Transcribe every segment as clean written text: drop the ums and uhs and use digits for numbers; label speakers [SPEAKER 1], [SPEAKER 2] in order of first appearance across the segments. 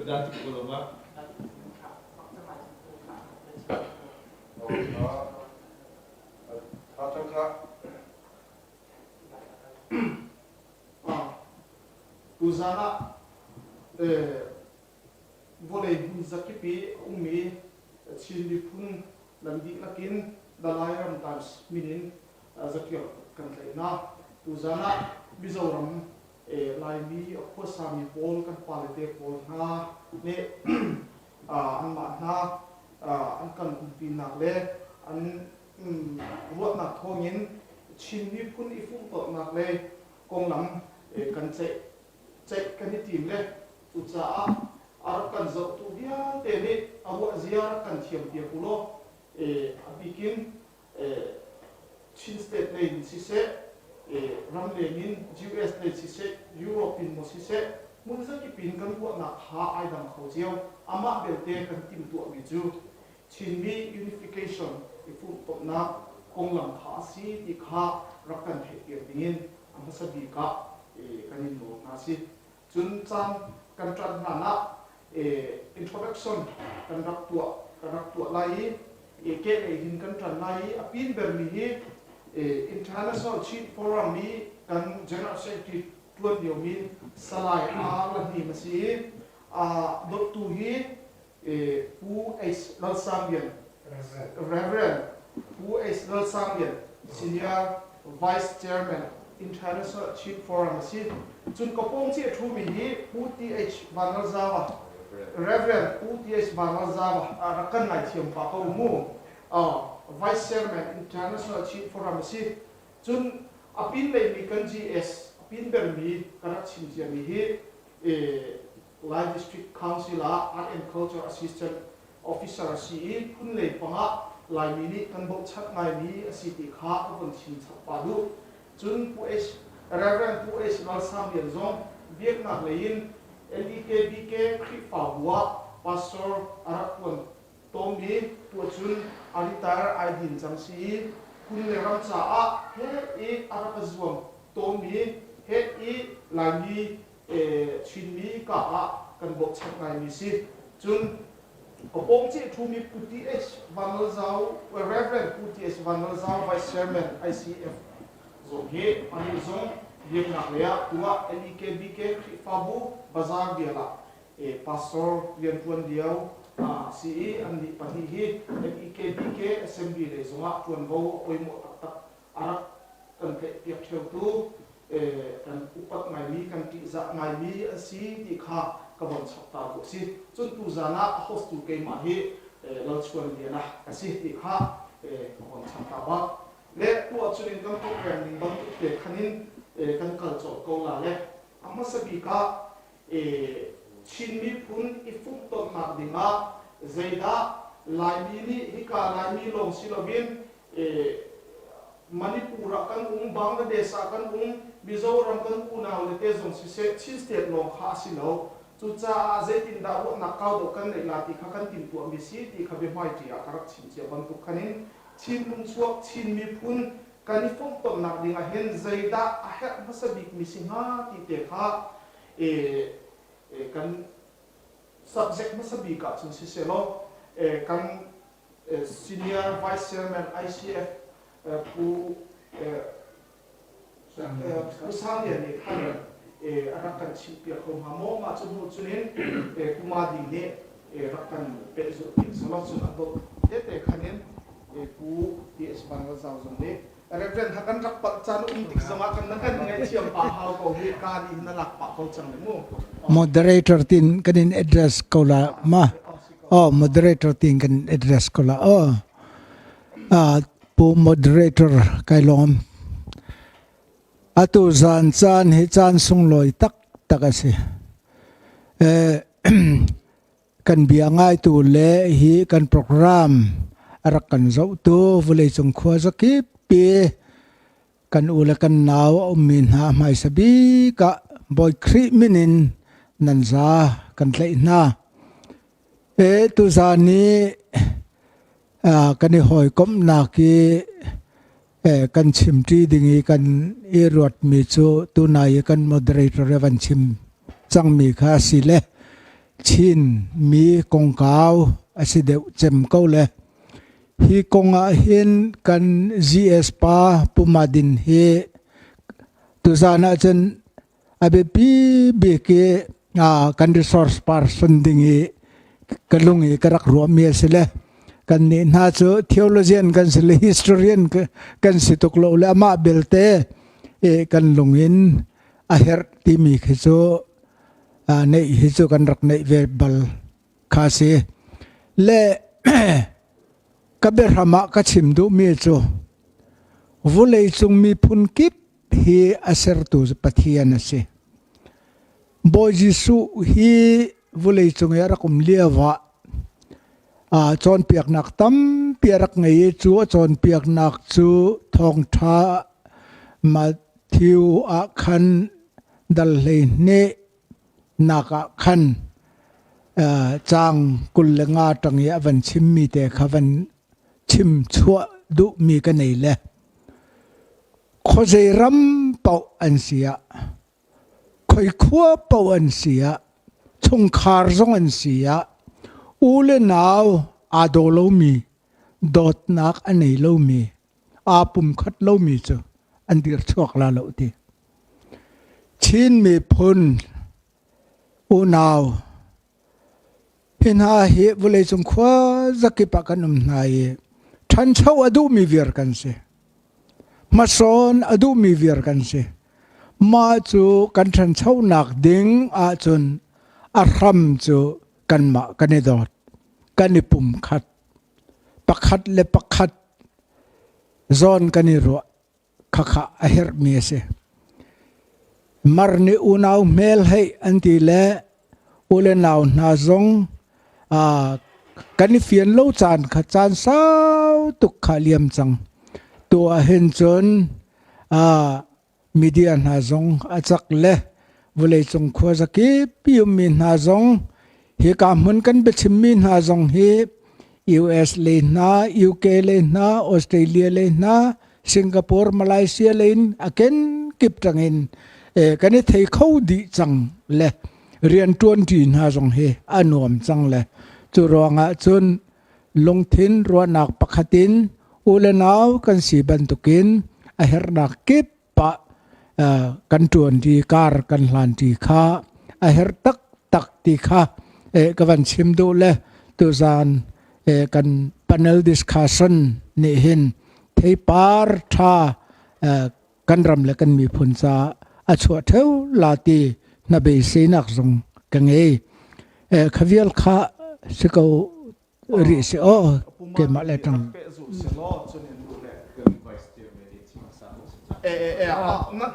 [SPEAKER 1] Dan ti ko lo ma?
[SPEAKER 2] Tuzaan ah vawlei hmun zakip i a ummi Chin miphun nan dihlak in Dalai Ram Times min in zakir kan tlaih hna. Tuzaan ah Mizoram Laimi a khuasami pawl kan pale te pawl hna nih anmah hna an kan umpinak le an ruahnak thawngin Chin miphun i fumtohnak le konglam kan ceih ceih kan i tim le cucaah a rak kan zohtu vialte nih a ruah zia rak kan thiampiak u law a bikin Chin State lei in siseh, ramleng in US lei siseh, Europe in maw siseh, hmun zakip in kan ruahnak kha ai dang kho cio. Amah belte kan timhtuahmi cu Chinmi unification i fumhtonhnak konglam kha a si ti kha rak kan theihpiak dingin a hmasa bik ah kan in nawl hna si. Cun caan kan ṭanh hlan ah introduction kan rak tuah kan rak tuah lai i kehlei hin kan ṭan lai i a pin bermi hi International Chin Forum i kan General Secretary ṭuan liomi Salai R. Lahnim a si i dottu hi Pu H. Lalsanglian Reverend Pu H. Lalsanglian Senior Vice Chairman International Chin Forum a si. Cun ka pawng ci a ṭhumi hi Pu T.H. Vanlalzawa Reverend Pu T.H. Vanlalzawa rak kan ngaithiam pah ko mu. Vice Chairman International Chin Forum a si. Cun a pin leimi kan GS a pin bermi ka rak chim ciami hi Lai District Council ah Art and Culture Assistant Officer a si i phun lei pangah Laimi nih kan bochan ngaimi a si ti kha ka von chim chap pah duh. Cun Pu H. Reverend Pu H. Lal Sang Lian zong biaknak lei in LEKBK Khrihfabu ah pastor a rak tuan tawnmi tuahcun a retire ai din cang si i phun le ram caah he i a rak a zuam tawnmi he i Laimi Chinmi ka ah kan bochan ngaimi si. Cun ka pawng cih ṭhumi Pu T.H. Vanlalzau, Reverend Pu T.H. Vanlalzau, Vice Chairman ICF zong hi anih zong biaknak lei ah tuah LEKBK Khrihfabu Bazar bial ah pastor rianṭuan lio si i annih pahnih hi LEKBK Assembly lei zongah ṭuanvo a poimawh taktak a rak kan tlaihpiak ṭheutu kan upat ngaimi kan ṭihzah ngaimi an si ti kha ka von chap ta duh a si. Cun tuzan ah a host tu keimah hi Lalchuan Lian ah ka si ti kha ka von chap ta bak. Le tuah cun in kan program ning bantuk te khan in kan kal colh ko la le a hmasa bik ah Chin miphun i fumhtonhnak dingah zeidah Laimi nih hika Laimi lawng si loin Manipur ah kan um, Bangladesh ah kan um, Mizoram kan unau le te zong siseh Chin state lawng kha a si lo. Cucaah zeitindah ruahnak kau deuh kan neih la ti kha kan timhtuahmi si ti kha biahmaiṭi ah ka rak chim cia bantuk khan in Chin lungchuak Chin miphun kan i fomhtonhnak ding ah hin zeidah a herh hmasa bikmi si hnga ti te kha kan subject hmasa bik ah cun sisehlaw kan Senior Vice Chairman ICF Pu Pu Sang Lian nih khan a rak kan chimhpiak ko hnga maw? Mah cu hnu cunin Kuma Ding nih rak kan pehzulh piak selaw cun a dawt tete khan in Pu TS Van Ral Zau zong nih Reverend ha kan rak palh caan um tik zongah kan na kan ngaihthiam pah hau ko hi ka nih na lak pah ko cang le mu.
[SPEAKER 3] Moderator tin kan in address ko la ma. Oh moderator tin kan address ko la oh. Pu moderator kai lawm. Atu zan caan hi caan sunglawi tak tak a si. Kan bia ngaitu le hi kan program a rak kan zohtu vawleicung khua zakip pi kan u le kan nau a ummi hna hmaisa bik ah Bawi Khrih min in nan za kan tlaih hna. E tuzan i kan i hawikomhnak i kan chimṭi ding i kan i ruatmi cu tunai i kan moderator i van chim cangmi kha a si le. Chin mi kongkau a si deuh cem ko le hi kong ah hin kan GS pa Pu Madin hi tuzan ahcun a biapi bik i kan resource person ding i ka lung i ka rak ruahmi a si le kan nih hna cu theologian kan si le historian kan si tuk lo le amah belte i kan lung in a herh timi khi cu neih hi cu kan rak neih ve bal kha si le ka biahram ah ka chim duhmi cu vawleicung miphun kip hi a sertu Pathian a si. Bawi Jesuh hi vawleicung i a rak um lio ah cawnpiaknak tampi a rak ngei i cu a cawnpiaknak cu thawngṭha Matthew ah khan dal 12 nak ah khan caang 25 ṭang i a van chimmi te kha van chim chuah duhmi ka nei le khuazei ram paoh an si ah khoi khua paoh an si ah chungkhar zong an si ah u le nau aa daw lomi dawtnak a nei lomi aa pumkhat lomi cu an dir chuak la lo ti Chin miphun unau Hi hna hi vawleicung khua zakip ah kan um hna i ṭhancho a duhmi viar kan si. Hmasawn a duhmi viar kan si. Mah cu kan ṭhanchonak ding ahcun a hram cu kanmah kan i dawt, kan i pumkhat, pakhat le pakhat zawn kan i ruah khakha a herhmi a si. Mar nih unau hmel heih an ti le u le nau hna zong kan i fian lo caan kha caan sau tuk kha liam cang. Tu ah hin cun media hna zong a cak le vawleicung khuazakip ummi hna zong hika hmun kan biachimmi hna zong hi US lei hna, UK lei hna, Australia lei hna, Singapore, Malaysia lei in a kenkip tangin kan i thei kho dih cang le rianṭuan ṭi hna zong hi a nuam cang le cu ruangah cun lungthin ruahnak pakhat in u le nau kan si bantukin a herhnak kip pah kan ṭuan ṭi kar kan hlan ṭi kha a herh taktak ti kha ka van chim duh le tuzaan kan panel discussion nih hin theipar ṭha kan ram le kan miphun ca a chuah ṭheu la ti hnabeisenak zong ka ngei. Khavial kha si ko rih si aw keimah le ṭang.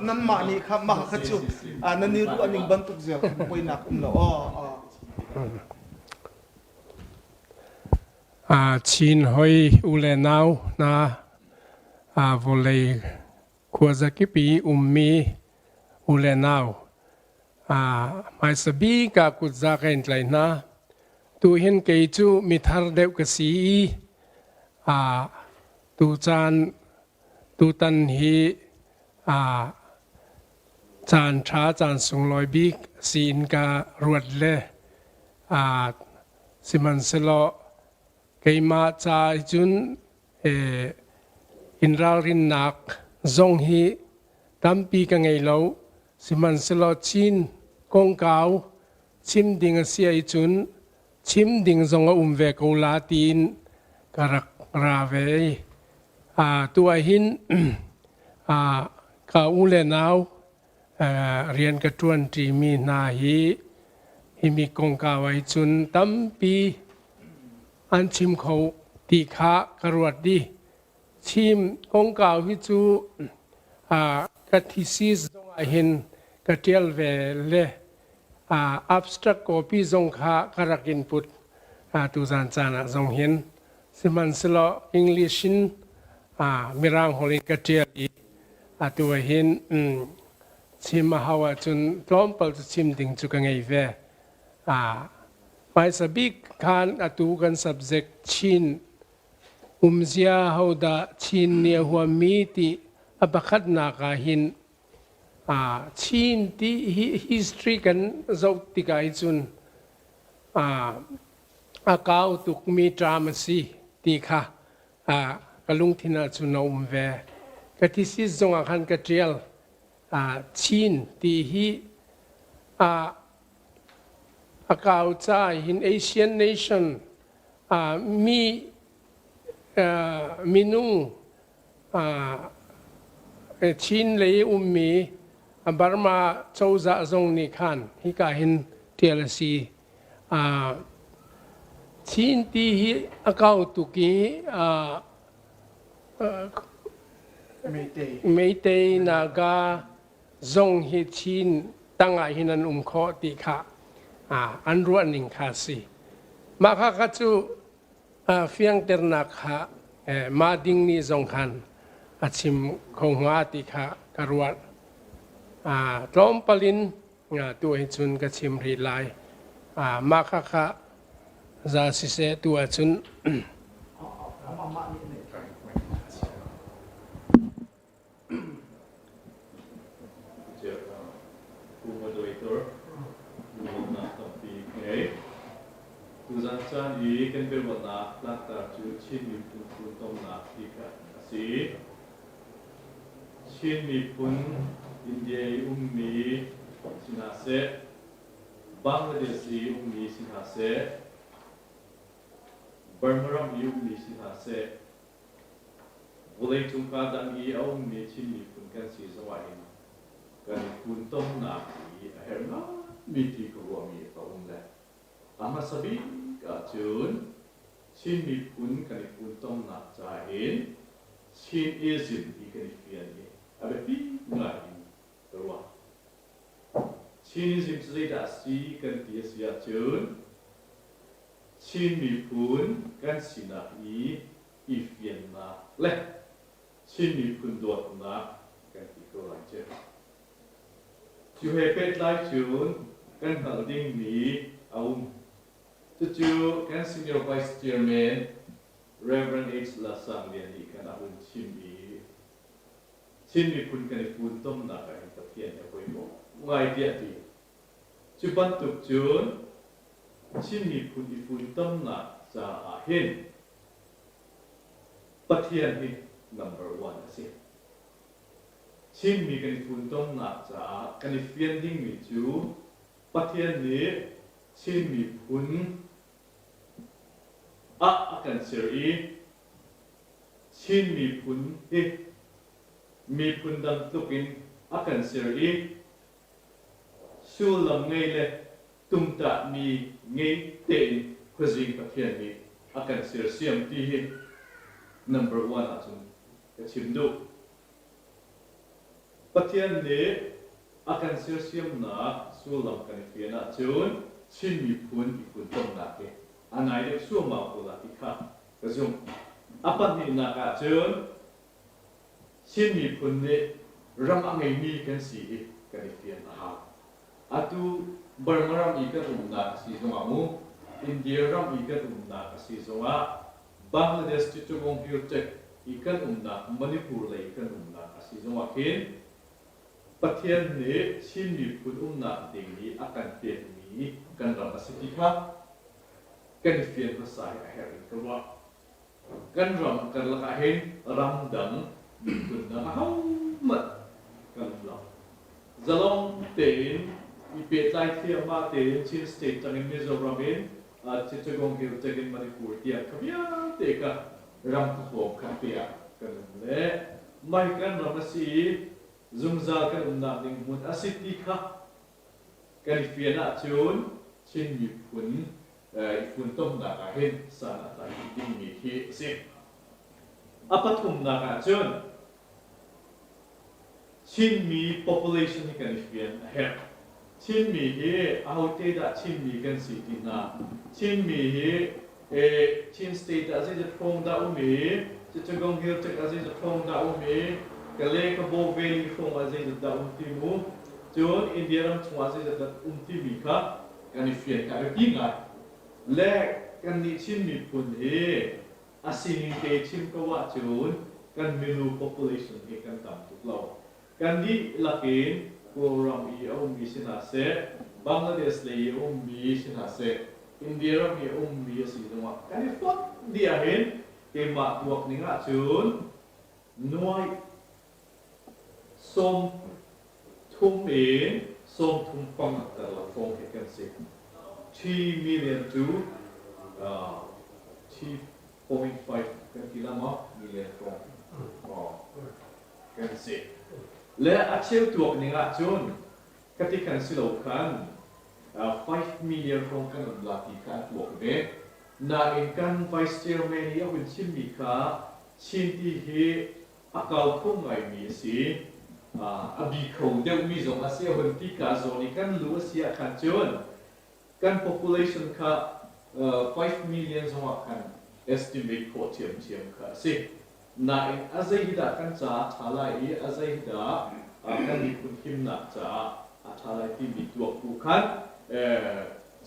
[SPEAKER 2] Nanmah nih kha mah kha cu nan i ruah ning bantuk zel poinak um lo aw.
[SPEAKER 1] Chin hoi u le nau hna vawlei khuazakip i ummi u le nau hmaisa bik ah kutza ka in tlaih hna. Tuhin kei cu mithar deuh ka si i tucaan tutan hi caan ṭha caan sunglawi bik si in ka ruat le sihmanhsehlaw keimah ca cun in ralrinnak zong hi tampi ka ngei lo. Sihmanhsehlaw Chin kongkau chim ding a si ahcun chim ding zong a um ve ko la tiin ka rak ra ve. Tu ahhin ka u le nau rian ka ṭuanṭimi hna hi himi kongkau ahcun tampi an chim kho ti kha ka ruat dih. Chim kongkau hi cu ka thesis zong ah hin ka ṭial ve le abstract copy zong kha ka rak in put tuzan caan ah zong hin. Sihmanhsehlaw English in Mirang holh in ka ṭial i atu ah hin chim a hau ahcun tlawmpal cu chim ding cu ka ngei ve. Hmaisa bik khan atu kan subject Chin umzia hodah Chin nih a huammi ti a pakhatnak ah hin Chin ti hi history kan zoh tikah hi cun. A kau tukmi ṭam a si ti kha ka lungthin ah cun a um ve. Ka thesis zongah khan ka ṭial. Chin ti hi a kau ca hin Asian nation mi minung Chin lei ummi Burma cozah zong nih khan hika hin ṭial a si. Chin ti hi a kau tuk i Meitei, Naga zong hi Chin tangah hin an um khawh ti kha an ruah ning kha a si. Mah kha kha cu fiangternak kha mah ding nih zong khan a chim kho hnga ti kha ka ruah. Tlawmpal in tu hi cun ka chim rih lai. Mah kha kha za siseh tu ahcun.
[SPEAKER 4] Pu Moderator, lunglawmhnak tampi ka ngei. Tuzan caan i kan biaruahnak tlangtar cu Chin miphun funtomnak ti kha a si. Chin miphun India i ummi si hna seh, Bangladesh i ummi si hna seh, Burma ram i ummi si hna seh, Vawleicung kaa dang i a ummi Chin miphun kan si zongah hin kan i funtomnak hi a herh ngaimi ti ka ruahmi a um le a hmasa bik ahcun Chin miphun kan i funtomnak ca hin Chinism hi kan i fian hi a biapi ngai in ka ruah. Chinism cu zeidah a si kan ti a si ahcun Chin miphun kan sinak i i fiannak le Chin miphun dawtnak kan ti ko lai cu. Cu he pehtlai cun kan hngalh dingmi a um. Cucu kan Senior Vice Chairman Rev. H. Lasang Lian nih khan a hun chim i Chin miphun kan i funtomnak ah hin Pathian he hawikom ngai tiah a ti. Cu bantuk cun Chin miphun i funtomnak caah hin Pathian hi number one a si. Chinmi kan i funtomnak caah kan i fian dingmi cu Pathian nih Chin miphun ah a kan ser i Chin miphun hi miphun dang tluk in a kan ser i sullam ngei le tumtahmi ngei tein khuazing Pathian nih a kan sersiam ti hi number one ahcun ka chim duh. Pathian nih a kan sersiamnak sullam kan i fian ahcun Chin miphun i funtomnak hi a nai deuh suaumau ko la ti kha ka zumh. A pahnihnak ahcun Chin miphun nih ram a ngeimi kan si hi kan i fian a hau. Atu Burma ram i kan umnak a si zongah mu, India ram i kan umnak a si zongah, Bangladesh Chittagong Hill Tract i kan umnak Manipur lei i kan umnak a si zongah khin Pathian nih Chin miphun umnak ding i a kan pekmi kan ram a si ti kha kan i fian hmasa hi a herh in ka ruah. Kan ram karlak ah hin ramdang miphun dang ahohmanh kan um lo. Zalong tein i pehtlai thliahmah tein Chin State tangin Mizoram in Chittagong Hill tangin Manipur tiang kha vialte kha ram khuahawm khat te ah kan um le mah hi kan ram a si i zungzal kan umnak ding hmun a si ti kha kan i fian ahcun Chin miphun i funtomnak ah hin san a tlai dingmi khi a si. A pathumnak ah cun Chinmi population hi kan i fian a herh. Chinmi hi ahote dah Chinmi kan si ti hna. Chinmi hi Chin state ah zeizat hrawng dah um i Chittagong Hill Tract ah zeizat hrawng dah um i Kale Kabo Valley hrawng ah zeizat dah um ti mu. Cun India ram chungah zeizat dah um timi kha kan i fian kha a biapi ngai. Le kannih Chin miphun hi a sining te chim ko ahcun kan milu population hi kan tam tuk lo. Kan dihlak in Kawlram i a ummi si hna seh, Bangladesh lei i a ummi si hna seh, India ram i a ummi a si zongah kan i fonh dih ahhin keimah tuak ning ahcun nuai 30 in 30 pang karlak hrawng khi kan si. 3 million to 3.5 kan ti la maw million hrawng kan si. Le a cheu tuak ning ahcun khati khan si lo khan 5 million hrawng kan um la ti kha an tuak ve. Nain kan vice chairman i a hun chimmi kha Chin ti hi a kau kho ngaimi a si. A bi kho deuhmi zong a si. A hun ti ka zawn i kan lu a si ah khan cun kan population kha 5 million zong ah khan estimate khawh ṭhiamṭhiam kha a si. Nain a zei hi dah kan caah a ṭha lai i a zei hi dah kan miphun himnak caah a ṭha lai timi tuak bu khan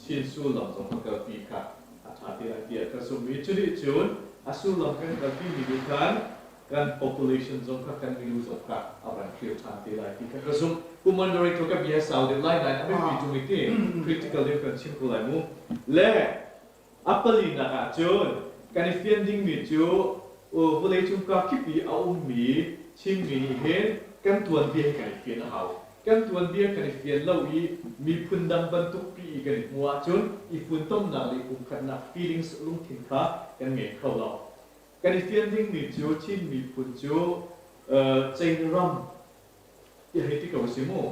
[SPEAKER 4] Chin sullam zong kan kalpi kha a ṭha te lai tiah ka zumh i cunih cun a sullam kan kalpi mi nih khan kan population zong kha kan milu zong kha a van clear ṭhan te lai ti kha ka zumh. Kumandering ka bia sau deuh lai nain a biapi ṭung i ti critical deuh kan chim ko lai mu. Le A palinak ahcun kan i fian dingmi cu vawleicung kakip i a ummi Chinmi nih hin kan tuanbia hi kan i fian a hau. Kan tuanbia kan i fian lo i miphun dang bantuk pi i kan i hmuh ahcun i funtomnak le i pumkhatnak feelings lungthin kha kan ngei kho lo. Kan i fian dingmi cu Chin miphun cu China ram ti hei ti ko si mu.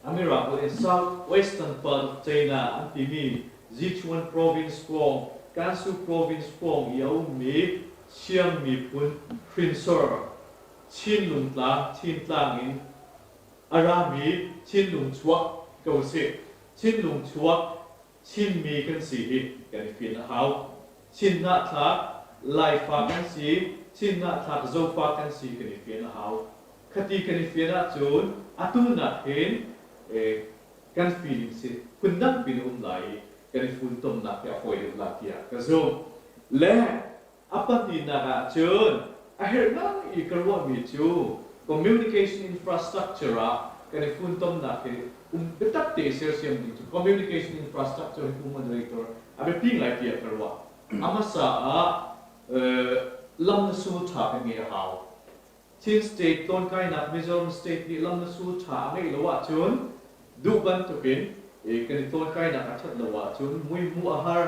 [SPEAKER 4] A mirang holh in South Western part of China an timi Sichuan province hrawng, Gansu province hrawng i a ummi Siang miphun hrinsor Chinlung tlang, Chin tlang in a rami Chinlung chuak ko si. Chinlung chuak Chinmi kan si hi kan i fian a hau. Chin hnahthlak Laifa kan si, Chin hnahthlak Zofa kan si kan i fian a hau. Khati kan i fian ahcun atu nak hin kan feeling si phundang pin a um lai i kan i funtomnak hi a fawi deuh la tiah ka zumh. Le a pahnihnak ahcun a herh ngai i ka ruahmi cu communication infrastructure ah kan i funtomnak hi um biatak te sersiam ding cu communication infrastructure hi pu moderator a biapi ngai tiah ka ruah. A hmasa ah lam le sul ṭha kan ngeih a hau. Chin State tlawnkai Mizoram State nih lam le sul ṭha a ngeih lo ahcun duh bantukin kan i tlawnkainak a ṭhat lo ahcun muihmuh a har,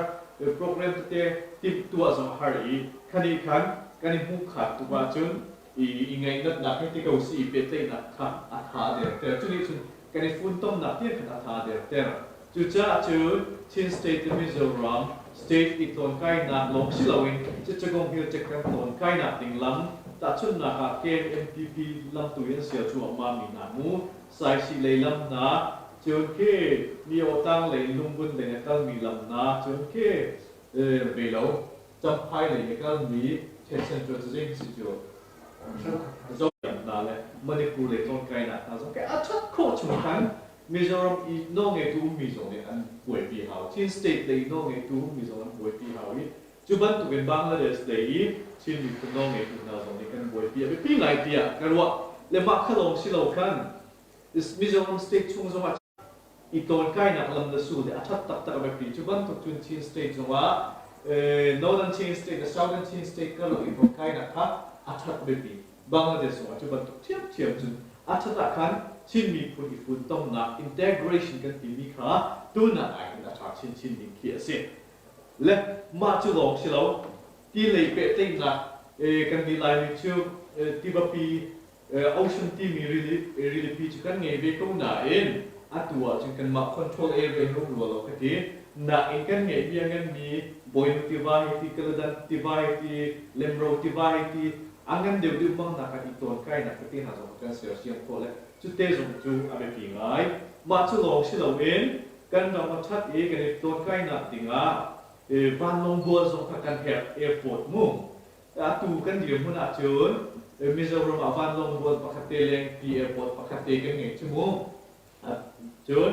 [SPEAKER 4] program tete timhtuah zong a har i khani khan kan i hmuh khat tuk ahcun i ngaihnatnak hei ti ko si i pehtlaihnak kha a tha a derter. Cu nih cun kan i funtomnak tiang khan a tha a derter. Cucaah cun Chin State le Mizoram State i tlawnkainak lawng si loin Chittagong Hill Tract kan tlawnkainak ding lam, tahchunhnak ah KMMTP lam tu in an sial cuahmah mi hna mu, Saisih lei lam hna, cun khi Myo tlang lei in Lungbun lei a kalmi lam hna, cun khi Velo, Champhai lei a kalmi Ṭhensen cu cazin si cu Zoram hna le Manipur lei tlawnkainak hna zong khi a ṭhat khawh chung khan Mizoram i nawlngeitu ummi zong nih an buaipi hau. Chin state lei i nawlngeitu ummi zong an buaipi hau i cu bantukin Bangladesh lei i Chin miphun nawlngeitu hna zong nih kan buaipi a biapi ngai tiah ka ruah. Le mah kha lawng si lo khan Mizoram state chung zongah i tawnkainak lam le sul hi a ṭhat taktak a biapi. Cu bantuk cun Chin state zongah Northern Chin state le Southern Chin state karlak i tawnkainak kha a ṭhat biapi. Bangladesh zongah cu bantuk ṭhiamṭhiam cun a ṭhat ah khan Chin miphun i funtomnak integration kan timi kha tunak ah hin a ṭha chinchin ding khi a si. Le mah cu lawng si lo, ti lei pehtlaihnak kan nih Laimi cu tivapi Ocean timi rilipi cu kan ngei ve ko nain atu ahcun kanmah control area hin um rua lo ka ti. Nain kan ngeihmi a nganmi Bawinu tiva hei ti, Kaladan tiva hei ti, Lemro tiva hei ti, a ngan deuhdeuh mangnak ah i tawnkainak tete hna zong kan sersiam khawh le cute zong cu a biapi ngai. Mah cu lawng si loin kan ram a ṭhat i kan i tawnkainak dingah vanlawng bual zong kha kan herh airport mu. Atu kan dirhmun ahcun Mizoram ah vanlawng bual pakhat te lengpi airport pakhat te kan ngei cu mu. Cun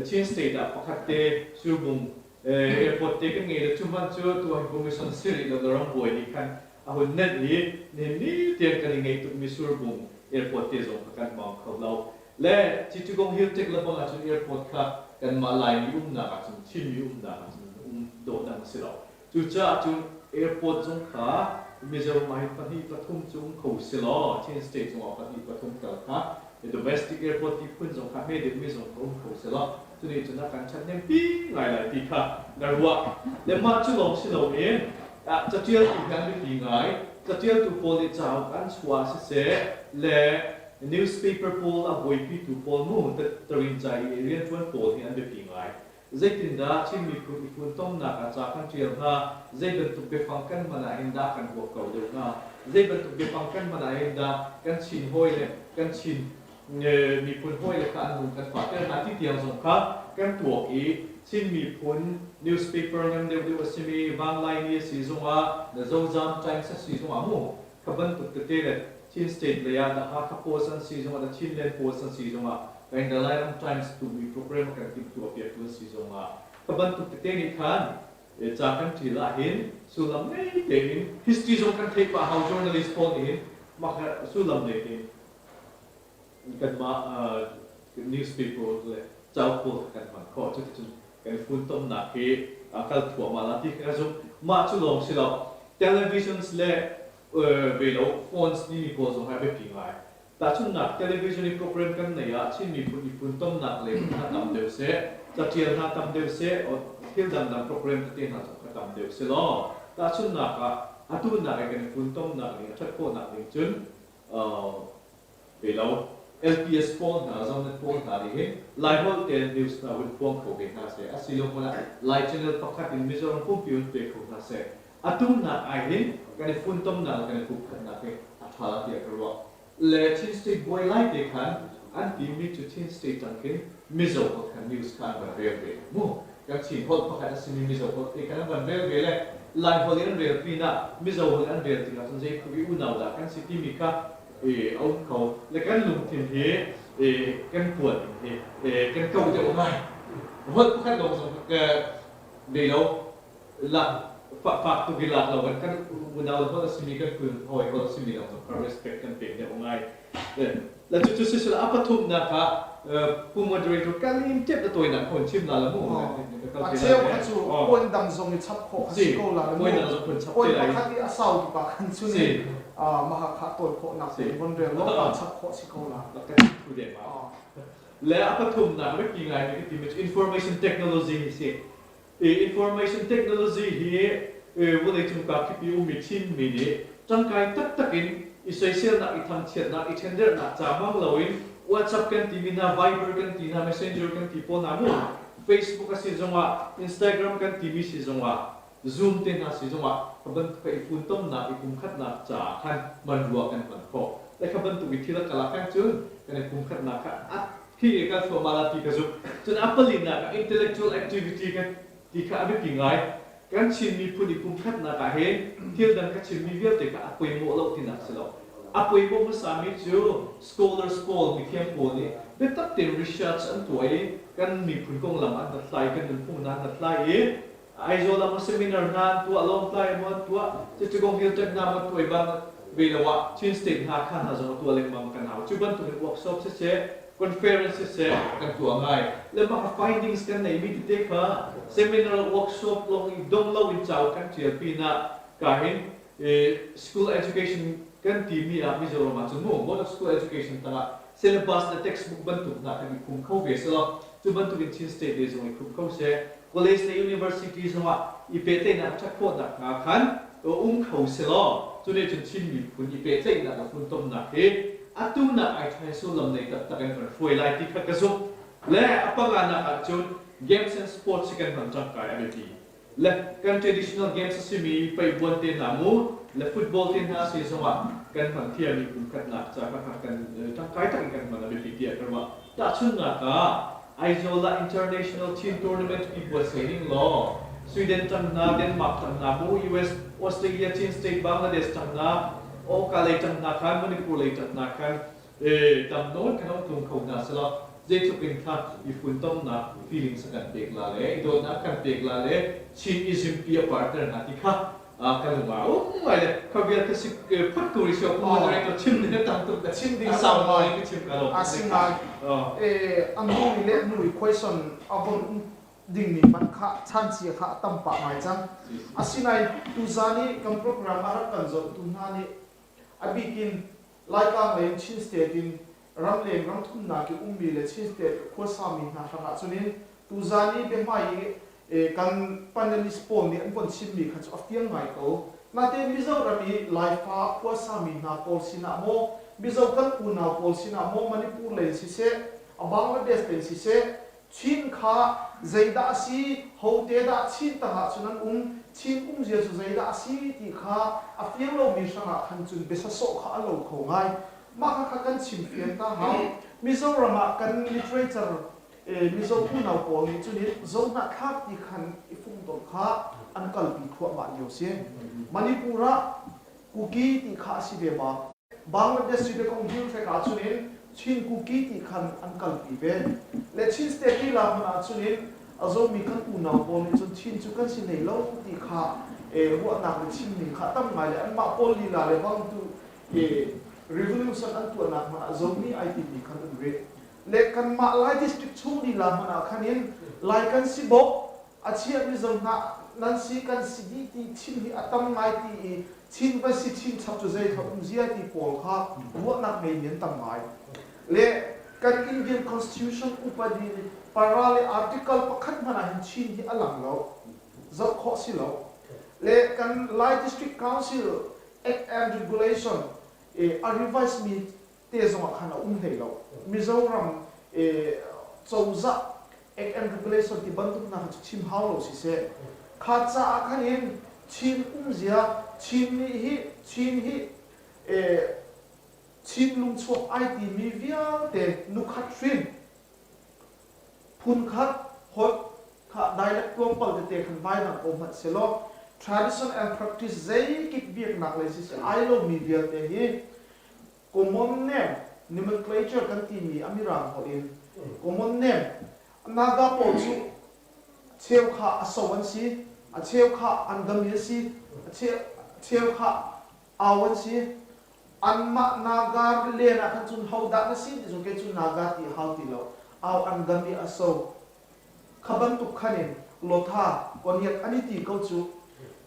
[SPEAKER 4] Chin State ah pakhat te Surbung airport te kan ngei le cu hmanh cu tuah hi commission si rih lo ram buai nih khan a hun nenh i nihin ni tiang kan i ngeih tukmi Surbung airport te zong kha kan hmang kho lo. Le Chittagong Hill Tek lebang ahcun airport kha kanmah Laimi umnak ahcun Chinmi umnak ahcun um. Dawhdang a si lo. Cucaah cun airport zong kha Mizoram ah hin pahnih pathum cu um kho si law Chin State zongah pahnih pathum tal kha domestic airport ti phun zong kha hme deuhmi zong kha um kho si law cunih cun a kan ṭhathnempi ngai lai ti kha ka ruah. Le mah cu lawng si loin caṭialtu hi an biapi ngai. Caṭialtu pawl nih cauk an chuah siseh le newspaper pawl a buaipitu pawl mu tarinca i rianṭuan pawl hi an biapi ngai. Zeitindah Chin miphun i funtomnak ah ca kan ṭial hnga? Zei bantuk biafang kan hman ah hin dah kan huap ko deuh hnga? Zei bantuk biafang kan hman ah hin dah kan Chin hawi le kan Chin miphun hawi le kha an lung kan fahter hna ti tiang zong kha kan tuak i Chin miphun newspaper ngan deuhdeuh a simi Vanglaini a si zongah, The Zozam Times a si zongah mu kha bantuk tete le Chin State lei ah The Hakha Post an si zongah, The Chinland Post an si zongah, kan The Lairam Times tumi program kan timhtuah piaktu an si zongah kha bantuk tete nih khan ca kan ṭial ahhin sullam ngei tein history zong kan theih pah hau journalist pawl nih hin mah sullam nei tein kanmah newspaper le cauk pawl kha kan hman khawh. Cuticun kan funtomnak hi kal thuahmah la ti kha ka zumh. Mah cu lawng si lo, televisions le ve lo phones timi pawl zong hi a biapi ngai. Tahchunhnak, television i program kan nei ah Chin miphun i funtomnak lei hna tam deuh seh, catial hna tam deuh seh, thil dangdang program tete hna zong kha tam deuh seh law, tahchunhnak ah atu nak i kan i funtomnak ning a ṭhat khawhnak ding cun ve lo LPS pawl hna Zonet pawl hna nih hin Laiholh tein news hna hun phuang kho ve hna seh asilo hmanh ah Lai channel pakhat in Mizoram pumpi hun pe kho hna seh atu nak ai hin kan i funtomnak le kan i hupphannak hi a ṭha tiah ka ruah le Chin State buai lai te khan an timi cu Chin State tang khin Mizo holh khan news kha an van rel ve mu kan Chin holh pakhat a simi Mizo holh te khan an van rel ve le Lai holh in an rel pinah Mizo holh in an rel tikah cun zei tluk i unau dah kan si timi kha a um kho le kan lungthin hi kan puan hi kan ko deuh ngai holh pakhat lawng zong ve lo lak fak tuk i lak lo kan kan unau holh a simi kan phun hawi holh a simi lawng zong respect kan pek deuh ngai la cu cu sisila a pathumnak ah pu moderator kan in tep na tawinak hon chim la la mu
[SPEAKER 2] a cheu kha cu point dang zong i chap khawh kha si ko la
[SPEAKER 4] mu point dang zong kun chap te
[SPEAKER 2] lai pakhat i a sau tu pa khan chun maha kha tawi khawh nak von rel lo pa chap khawh si ko la
[SPEAKER 4] thu de ma le a pathumnak biapi ngai mi ka ti mi information technology hi si Information technology hi vawleicung kakip i ummi Chinmi nih ṭangkai taktak in i soiselnak, i thangchiatnak, i ṭhenderhnak ca hmang loin WhatsApp kan timi hna, Viber kan ti hna, Messenger kan ti pawl hna mu, Facebook a si zongah, Instagram kan timi si zongah, Zoom te hna si zongah kha bantuk i funtomnak, i pumkhatnak caah khan hmanrua kan hman khawh. Le kha bantuk i thil a kal ah khan cun kan i pumkhatnak kha a Hi kan thluahmah la ti ka zumh. Cun a palinak ah intellectual activity kan ti kha a biapi ngai. Kan Chin miphun i pumkhatnak ah hin thil dang ka chimmi vialte kha a poimawh lo tinak si lo. A poimawh hmasami cu scholars pawl, mithiam pawl nih biatak tein research an tuah i kan miphun konglam an hlathlai, kan nunphung hna an hlathlai i Aizawl ah maw seminar hna an tuah, Lawngtlai maw an tuah, Chittagong Hill Tract hna maw an tuah i bang ve lo ah Chin State hna kha hna zong a tuah lengmang kan hau. Cu bantuk in workshop siseh, conference siseh kan tuah ngai. Le mah findings kan neimi tete kha seminar workshop lawng i dong lo in cauk kan ṭial pinah ka hin school education kan timi ah Mizoram ah cun mu Board of School Education tangah syllabus le textbook bantuk hna kan i khum kho ve selaw cu bantuk in Chin State le zong i khum kho seh college le university zongah i pehtlaihnak a ṭhat khawh nakhnga khan um kho selaw cu nih cun Chin miphun i pehtlaihnak le funtomnak hi atu nak ai ṭhai sullam nei taktak in kan hruai lai ti kha ka zumh le a panganak ah cun games and sports hi kan hman ṭangkai a biapi le kan traditional games a simi paihbuan te hna mu le football te hna si zongah kan hman thiami pumkhatnak ca kha kan ṭangkai tak in kan hman a biapi tiah ka ruah tahchunhnak ah Aizawl ah International Team Tournament pi buatsaih ning law Sweden ṭang hna Denmark ṭang hna mu US Australia Chin State Bangladesh ṭang hna Oka lei ṭang hna khan Manipur lei ṭang hna khan tam nawn kan ong tlung kho hna selaw zeitluk in kha i funtomnak feelings a kan pek la le i dawtnak kan pek la le Chin ism pi a partner hna ti kha kan lung ah um ngai le kha vial kha si phut tu ri sio moderator chim ding tam tuk
[SPEAKER 2] chim ding
[SPEAKER 4] a sau ngai ka chim ka lo
[SPEAKER 2] a si ngai e a nu le nu i question a von um. dingmi hmanh kha chancia kha a tam pah ngai cang. Asinain tuzan i kan program a rak kan zohtu hna nih a bikin Laitlang lei in Chin State in ramleng ramthumnak i ummi le Chin State khuasami hna hrangah cun in tuzan i biahmai i kan panelist pawl nih an von chimmi kha cu a fiang ngai ko. Natein Mizoram i Laifa khuasami hna pawl sinah maw, Mizo kan unau pawl sinah maw Manipur lei in siseh, Bangladesh lei in siseh, Chin kha zeidah a si, hote dah Chin tangah cun an um, Chin umzia cu zeidah a si ti kha a fiang lomi hrangah khan cun biasasawh kha a lo kho ngai. Mah kha kha kan chim fian ta hau. Mizoram ah kan literature Mizo unau pawl nih cun Zohnahthlak ti khan i fungtonh kha an kalpi thluahmah lio si. Manipur ah Kuki ti kha a si ve ma? Bangladesh si kong hrilhrek ah cun in Chin Kuki ti khan an kalpi ve. Le Chin state lila hmanh ah cun in a zomi kan unau pawl nih cun Chin cu kan si hlei lo ti kha ruahnak le chimning kha tam ngai le anmah pawl lila le bang tu revolution an tuahnak hmanh ah zomi ai timi khan um rih. Le kanmah Lai district chung lila hmanh ah khan in Lai kan si bawk a chiah Mizo hna nan si kan si dih ti chim hi a tam ngai ti i Chin va si chin chap cu zei um zia ti pawl kha ruahnak ngei an tam ngai. Le kan Indian Constitution upadi para le article pakhat hmanh ah hin Chin hi a lang lo. Zoh khawh si lo. Le kan Lai District Council Act and Regulation a revise mi te zong ah khan a um hlei lo. Mizoram cozah Act and Regulation ti bantuk hna kha cu chim hau lo siseh. Kha caah khan in Chin umzia Chin nih hi Chin hi Chin lungchuak ai timi vialte nukhat hrin phunkhat holh kha dialect tlawmpal tete khan vai dang ko hmanh selaw tradition and practice zeikip biaknak lei siseh ai lomi vialte hi common name nomenclature kan timi a mirang holh in common name Naga pawl cu cheu kha a so an si a cheu kha an dami a si a cheu kha au an si anmah Naga len ah khan cun hodah na si ti cu kei cu Naga ti hau ti lo au an dami a so Kha bantuk khan in Lotha, Konyak an i ti ko cu.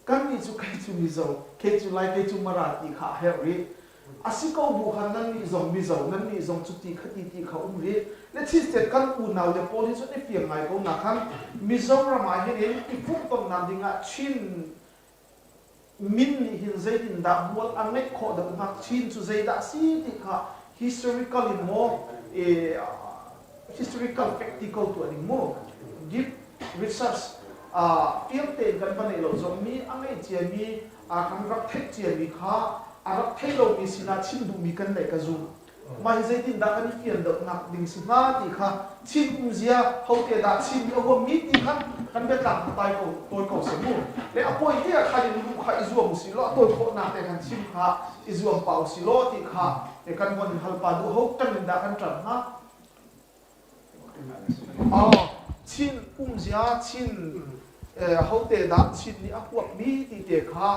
[SPEAKER 2] Kannih cu kei cu Mizo, kei cu Lai, kei cu Mara ti kha a herh rih. A si ko bu khan nannih zong Mizo, nannih zong cuti khati ti kha um rih. Le Chin kan unau le pawl hi cu an i fiang ngai ko na khan Mizoram ah hin in i fumhtonnak ding ah Chin min nih hin zeitindah mual a ngeih khawh deuh hnga Chin cu zeidah a si ti kha historical in maw historical fact ti ko tuah ding mu deep research fiang tein kan va neih lo zong mi a ngei ciami kan rak theih ciami kha a rak thei lomi sinah chim duhmi kan neih ka zum Mah hi zeitindah kan i fian deuhnak ding si hnga ti kha Chin umzia hote dah Chin nih a huammi ti kha kan biatlang kha tai ko tawi ko seh mu. Le a poi te ah khan in luh kha i zuam usih law a tawi khawhnak te khan chim kha i zuam pa usih law ti kha kan von in hal pa duh ho ṭang in dah kan ṭan hnga. Chin umzia Chin hote dah Chin nih a huapmi ti te kha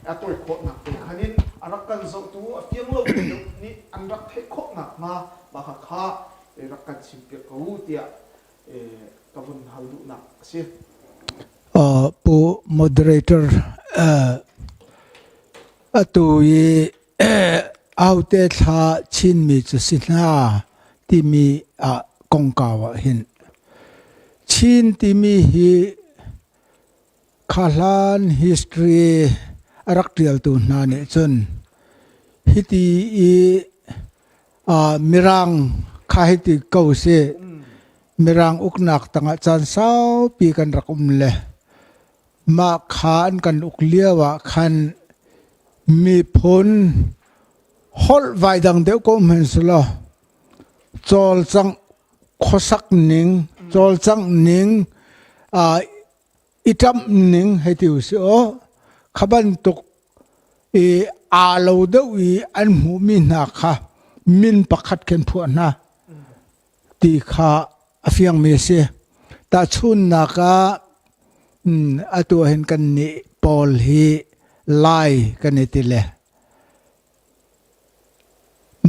[SPEAKER 2] a tawi khawhnak te khan in a rak kan zohtu a fiang lo deuh nih an rak theih khawhnak hnga mah kha rak kan chimpiak ko u tiah ka vun hal duhnak a si.
[SPEAKER 3] Pu moderator atu i Aute thla Chinmi cu si hna timi ah kongkau ah hin Chin timi hi khahlan history a rak ṭialtu hna nih cun hiti i Mirang kha hiti ko si Mirang uknak tangah caan saupi kan rak um le Mah kha an kan uk lio ah khan miphun holh vai dang deuh ko hmanhsehlaw cawlcangh khuasak ning, cawlcangh ning, uh, i ṭamh ning hei ti usih aw, kha bantuk i aa lo deuh i an hmuhmi hna kha min pakhat khin phuah hna ti kha a fiangmi a si. Tahchunhnak ah atu ahhin kannih pawl hi Lai kan i ti le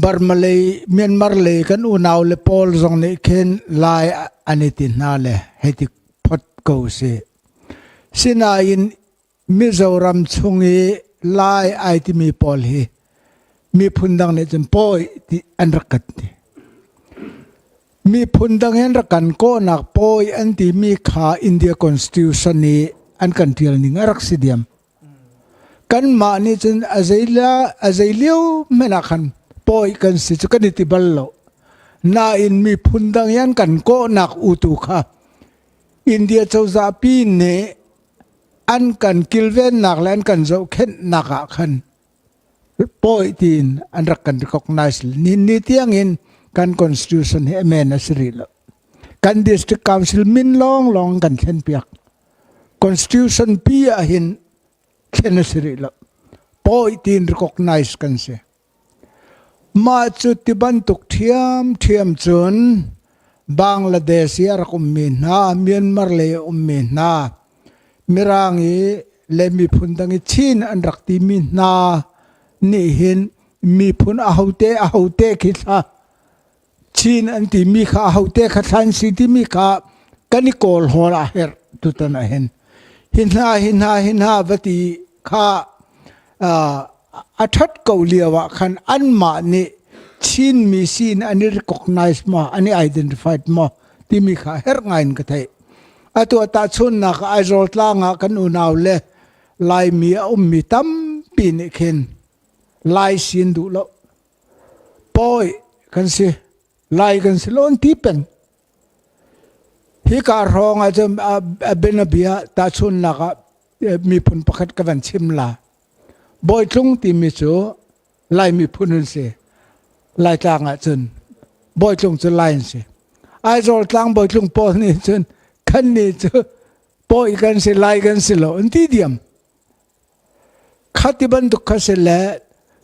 [SPEAKER 3] Burma lei Myanmar lei kan unau le pawl zong nih khin Lai an i ti hna le hei ti phot. ko si. Sinain Mizoram chung i Lai ai timi pawl hi miphun dang nih cun pawi ti an rak kan ti. Miphun dang in rak kan kawhnak pawi an timi kha India Constitution i an kan ṭial ning a rak si diam. Kanmah nih cun a zei a zei lio hmanh ah khan pawi kan si cu kan i ti bal lo. Nain miphun dang i an kan kawhnak utu kha India cozah pi nih an kan kilvennak le an kan zohkhenhnak ah khan pawi tiin an rak kan recognize. Ni ni tiangin kan constitution hi amend a si rih lo. Kan district council min lawnglawng kan thlenpiak. Constitution pi ah hin thlen a si rih lo. Pawi tiin recognize kan si. Mah cu ti bantuk ṭhiamṭhiam cun Bangladesh i a rak ummi hna, Myanmar lei a ummi hna, Mirang i le miphun dang i Chin an rak timi hna nih hin miphun ahote ahote khi thla Chin an timi kha ahote kha thlan si timi kha kan i kawl hawl a herh tutan ah hin. Hi hna hi hna hi hna va ti kha a ṭhat ko lio ah khan anmah nih Chinmi sin an i recognize maw an i identified maw timi kha herh ngai in ka theih. Atu ah tahchunhnak ah Aizawl tlang ah kan unau le Laimi a ummi tampi nih khin Lai sin duh lo Pawi kan si. Lai kan si lo an ti peng. Hika hrawng ah cun a bianabia tahchunhnak ah miphun pakhat ka van chim la. Bawitlung timi cu Lai miphun an si. Laitlang ah cun Bawitlung cu Lai an si. Aizawl tlang Bawitlung pawl nih cun kan nih cu pawi kan si Lai kan si lo an ti diam. Khati bantuk kha si le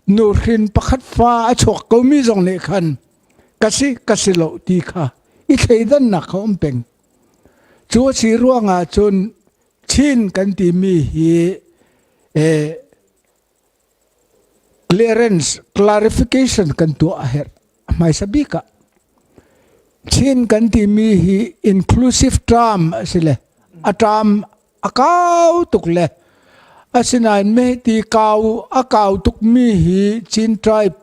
[SPEAKER 3] nuhrin pakhat fa a chuak komi zong nih khan ka si ka si lo ti kha i thleidannak kha um peng. Cu a si ruangah cun Chin kan timi hi eh, clearance clarification kan tuah a herh hmaisa bik ah. Chin kan timi hi inclusive term a si le a term a kau tuk le asinain mehti kau a kau tukmi hi Chin tribe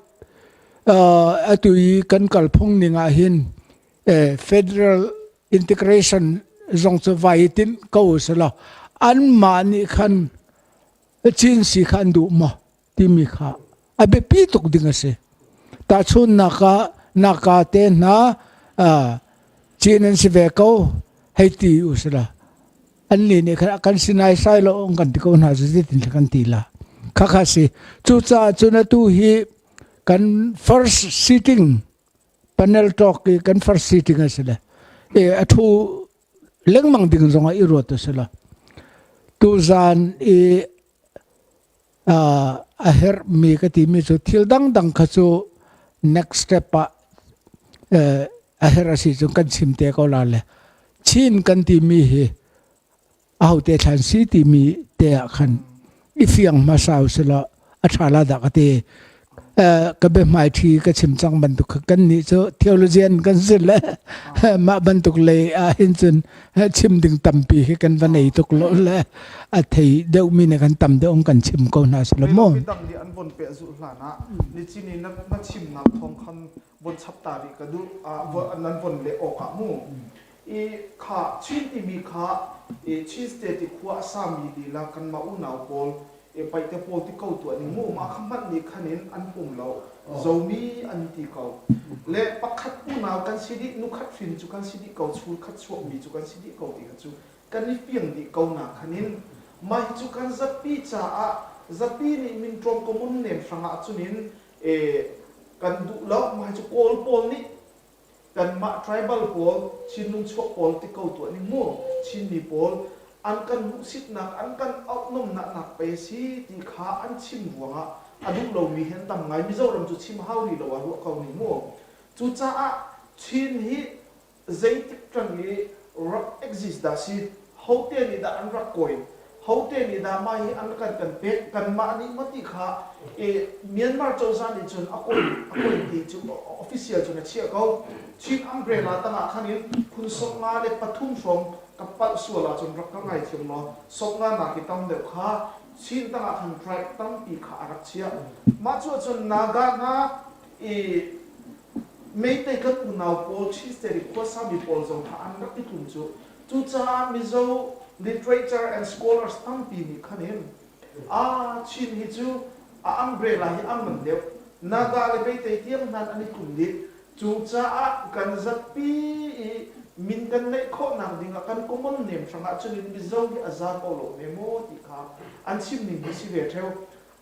[SPEAKER 3] atu i kan kalphung ning ah hin federal integration zong cu vai tinh ko selaw anmah nih khan Chin si kha an duh maw timi kha a biapi tuk ding a si. Tahchunhnak ah naka te hna Chin an si ve ko hei ti u sila an nih nih khan kan si nai sai lo ong kan ti ko hna cu zeitin kan ti la kha kha si cucaah cun atu hi kan first sitting panel talk i kan first sitting a si le e a thu lengmang ding zong ah i ruat a si la tuzan i a herhmi ka timi cu thil dangdang kha cu next step ah a herh a si cun kan chim te ko la le Chin kan timi hi ahote thlan si timi te ah khan i fiang hmasa usila a ṭha la dah ka ti. Ka biahmaiṭhi ka chim cang bantuk kha kannih cu theologian kan si le mah bantuk lei ah hin cun chim ding tampi hi kan va nei tuk lo le a thei deuhmi nih kan tam deuh kan chim ko hna si lo maw.
[SPEAKER 2] Midang nih an von peh zulh hlan ah nichin i na chimnak thawng khan von chap ta rih ka duh nan von leh awk ah mu i kha Chin timi kha i Chin state i khua a sami lila kanmah unau pawl e paihte pawl ti ko tuah ning mu mah kha hmanh nih khan in an pum lo zomi an ti ko le pakhat unau kan si dih nukhat hrin cu kan si dih ko chul khat chuakmi cu kan si dih ko ti kha cu kan i fiang dih ko na khan in mah hi cu kan zapi caah zapi nih min ṭawm komun nem hrangah cunin e kan duh lo mah hi cu kawl pawl nih kanmah tribal pawl Chinlung chuak pawl ti ko tuah ning mu Chinmi pawl an kan hmuhsitnak an kan auhnomnak nak pei si ti kha an chim ruangah a duh lomi hi an tam ngai Mizoram cu chim hau rih lo ah ruah ko ning mu cucaah Chin hi zeitik ṭang i rak exist dah si hote nih dah an rak kawi hote nih dah mah hi an kan kan pek kanmah nih maw ti kha i Myanmar cozah nih cun a kawi a kawi ti cu official cun a chiah ko Chin umbrella tangah khan in phun 53 hrawng. Ka palh sual ahcun rak ka ngaithiam law sawmnga nak i tam deuh kha Chin tangah khan tribe tampi kha a rak chiah. Mah cu ahcun Naga hna i Meitei kan unau pawl Chin State i khuasami pawl zong kha an rak i tlum cu. Cucaah Mizo literature and scholars tampi nih khan in ah Chin hi cu a umbrella hi a ngan deuh. Naga le Meitei tiang hmanh an i tlum dih. Cucaah kan zapi i min kan neih khawhnak dingah kan common name hrangah cun in Mizo hi a za ko lo hme maw ti kha an chim ning hi si ve ṭheo.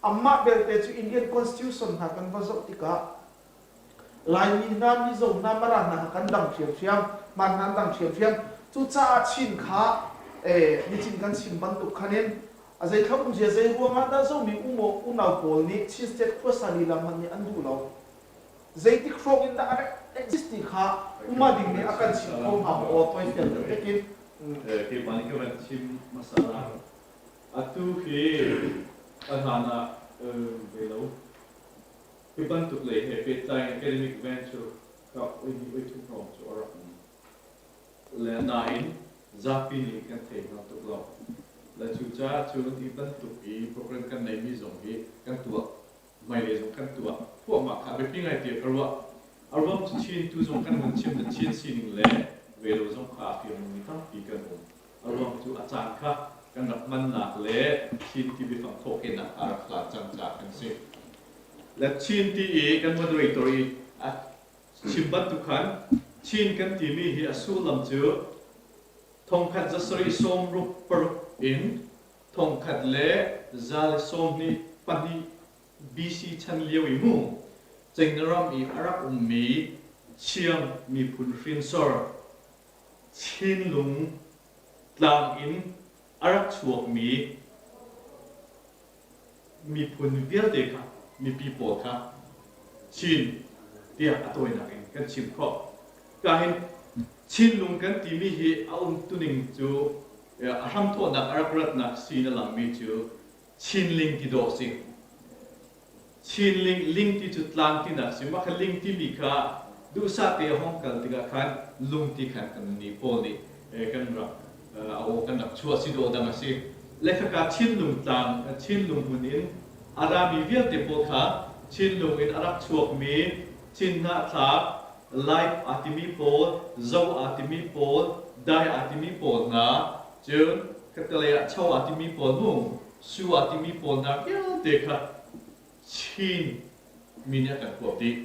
[SPEAKER 2] Amah belte cu Indian Constitution hna kan va zoh tikah Laimi hna, Mizo hna, Mara hna kha kan dang ṭhiamṭhiam, mah hna an dang ṭhiamṭhiam. Cucaah Chin kha eh, nichin kan chim bantuk khan in a zeithlo umzia zei ruangah dah Zomi unau pawl nih Chin State khuasa lila hmanh nih an duh lo. Zeitik hrawng in dah a rak exist ti kha uma ding nih a kan chim kho hnga maw aw tawifian deuh hlek in.
[SPEAKER 4] Keimah nih ka van chim hmasa la. Atu hi a hlan ah ve lo. Hi bantuk lei he pehtlai in academic venture ka oi hnih oi thum hrawng cu a rak um. Le nain zapi nih kan thei hngal tuk lo. Le cucaah cun hi bantuk i program kan neimi zong hi kan tuah hmailei zong kan tuah huahmah kha biapi ngai tiah ka ruah. A ruang cu Chin tu zong kan hun chim le Chin sining le velo zong kha a fiangmi tampi kan um. A ruang cu a caan kha kan rak hmannak le Chin ti biafang thawhkehnak a rak hlan cang caah kan si. Le Chin ti i kan moderator i a chim bantuk khan Chin kan timi hi a sullam cu thongkhat zasarih sawmruk paruk in 1122 BC chan lio i mu China ram i a rak ummi Chiang miphun hrinsor Chinlung tlang in a rak chuakmi miphun vialte kha mipi pawl kha Chin tiah a tawinak in kan chim khawh. Ka hin Chinlung kan timi hi a umtuning cu a hramthawhnak a rak ratnak sin a langmi cu Chinling ti dawh si. Chinling ling ti cu tlang tinak si. Mah kha ling timi kha duhsah te a hong kal tikah khan lung ti khan kan nih pawl nih kan rak a aw kan rak chuah si dawh dang a si. Le khaka Chinlung tlang Chinlung hmun in a rami vialte pawl kha Chinlung in a rak chuakmi Chin hnahthlak Lai aa timi pawl, Zo aa timi pawl, Dai aa timi pawl hna, cun khattelei ah Cho aa timi pawl mu, Su aa timi pawl hna vialte kha Chin mi nih a kan huap dih.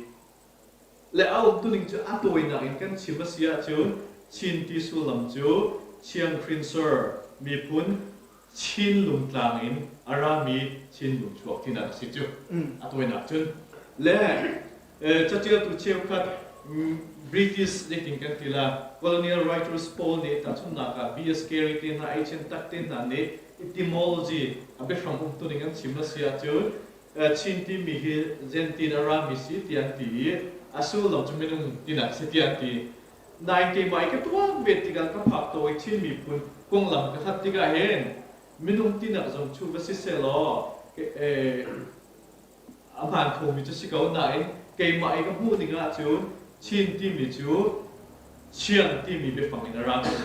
[SPEAKER 4] Le a umtuning cu a tawinak in kan chim a si ahcun Chin ti sullam cu Chiang Hrinsor miphun Chin lungtlang in a rami Chin lungchuak tinak a si cu. A tawinak cun. Le catialtu cheukhat British zeitin kan ti la colonial writers pawl nih tahchunhnak ah B.S. Carey te hna H.N. Tak te hna nih etymology a biahram umtuning an chim a si ahcun Chin timi hi Zentin a rami si tiah an ti i a sullam cu minung tinak si tiah an ti. Nain keimah i ka tuak ve tikah ka phak tawi Chin miphun konglam ka hlat tikah hin minung tinak zong chu va si sehlaw a hmaan khomi cu si ko nain keimah i ka hmuh ning ahcun Chin timi cu Chiang timi biafang in a ra mi si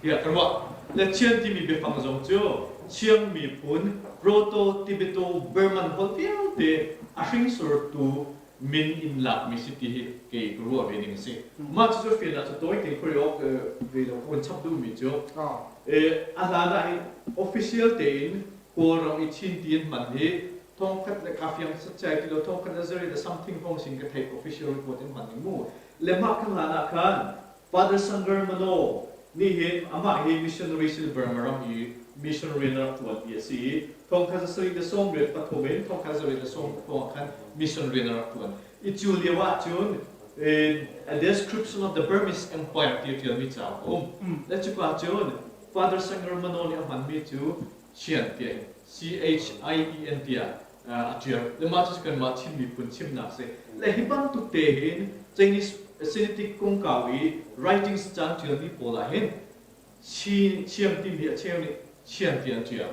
[SPEAKER 4] tiah ka ruah. Le Chiang timi biafang zong cu Chiang miphun Proto-Tibeto-Burman holh vialte a hringsortu min in lakmi si ti hi kei ka ruah ve ning a si. Mah cucu fian ah cu tawi tein khuari awk ve lo ka hun chap duhmi cu a hlan ah hin official tein Kawlram i Chin ti an hman hi thongkhat le ka fiang sacai ti lo thongkhat le zari le something hong sin ka theih official report in hman ning mu le mah kan hlan ah khan Father Sanger Mano nih hin amah hi missionary sin Burma ram i missionary na rak ṭuan ti a si i thongkhat zasarih le sawmriat pathum in thongkhat zarih le sawm ah khan missionary na rak ṭuan i cu lio ah cun a description of the Burmese Empire ti a ṭialmi cauk a um le cuka cun Father Sanger Mano nih a hmanmi cu Chian tiah C H I E N tiah a ṭial. Le mah cu kanmah Chin miphun chimnak si. Le hi bantuk te hin Chinese Sinitic kongkau i writings caan ṭialmi pawl ah hin Chin Chiang timi a cheu nih Chian ti an ṭial.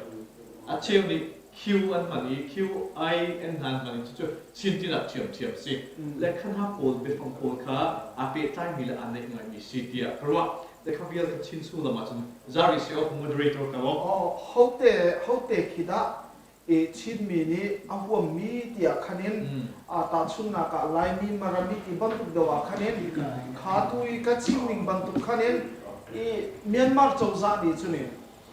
[SPEAKER 4] A cheu nih Q an hman i Q I N hna an hman i cucu Chin tinak ṭhiamṭhiam si. Le kha hna pawl biafang pawl kha aa pehtlaimi le aa neih ngaimi si tiah ka ruah. Le kha vial kha Chin sullam ahcun zari si awk moderator ka
[SPEAKER 2] Oh, hote hote khi dah e Chinmi nih a huammi tiah khanin a tahchunnak ah Laimi Marami ti bantuk deuh ah khanin kha tu i ka chim ning bantuk khanin i Myanmar cozah nih cunin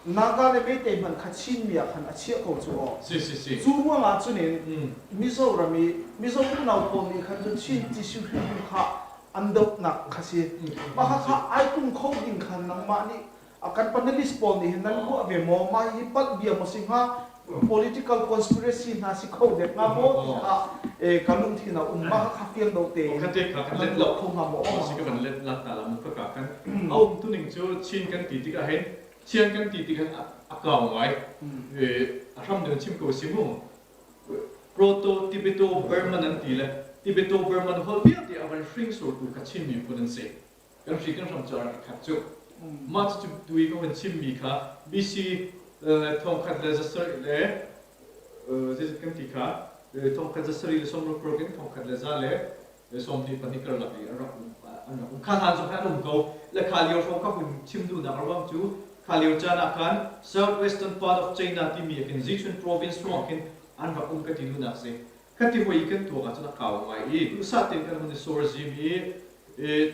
[SPEAKER 2] Naga le Meitei hmanh kha Chinmi ah khan a chiah ko cu aw.
[SPEAKER 4] Si si si.
[SPEAKER 2] Cu ruangah cunin Mizoram i Mizo unau pawl nih khan cun Chin ti si hrimhrim kha an dohnak kha si. Mah kha ai tum kho ding khan nangmah nih a kan panelist pawl nih hin nan ruah ve maw? Mah hi palh bia maw si hnga? Political conspiracy hna si kho dek hnga maw ti kha ka lungthin a um. Mah kha fiang do tein
[SPEAKER 4] Kha kha kan
[SPEAKER 2] nan
[SPEAKER 4] let
[SPEAKER 2] ruah
[SPEAKER 4] lo.
[SPEAKER 2] kho hnga maw?
[SPEAKER 4] Si ka van let lat ta la mu ka ka kan. A um tu ning cu Chin kan ti tikah hin Thian kan ti tikah a kau ngai. A hram deuh chim ko si mu. Proto Tibeto Burman an ti le Tibeto Burman holh vialte a van hringsortu kha Chin miphun an si. Kan hri kan hram cu a rak i khat cu. Mah cucu tui ka van chimmi kha BC thongkhat le zasarih le zeizat kan ti kha thongkhat zasarih le sawmruk paruk in thongkhat le za le 22 karlak i an rak um an rak um kha hlan zong khan an um ko le kha lio hrawng kha hun chim duhnak a ruang cu kha lio caan ah khan southwestern part of China timi ah khin Sichuan province hrawng khin an rak um ka ti duhnak si khati hoi kan tuak ahcun a kau ngai i duhsah tein kan hun i sawr zim i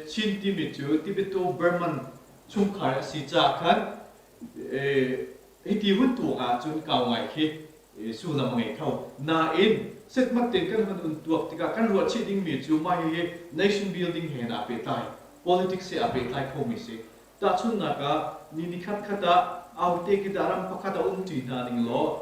[SPEAKER 4] Chin timi cu Tibeto Burman chungkhar a si caah khan hiti hun tuak ahcun kau ngai khi sullam a ngei kho. Nain setmat tein kan hun un tuak tikah kan ruah chih dingmi cu mah hihi nation building he aa pehtlai, politics he aa pehtlai khomi si. Tahchunhnak ah ni ni khat khat ah aute kita ram pakhat a um ṭi hna ning law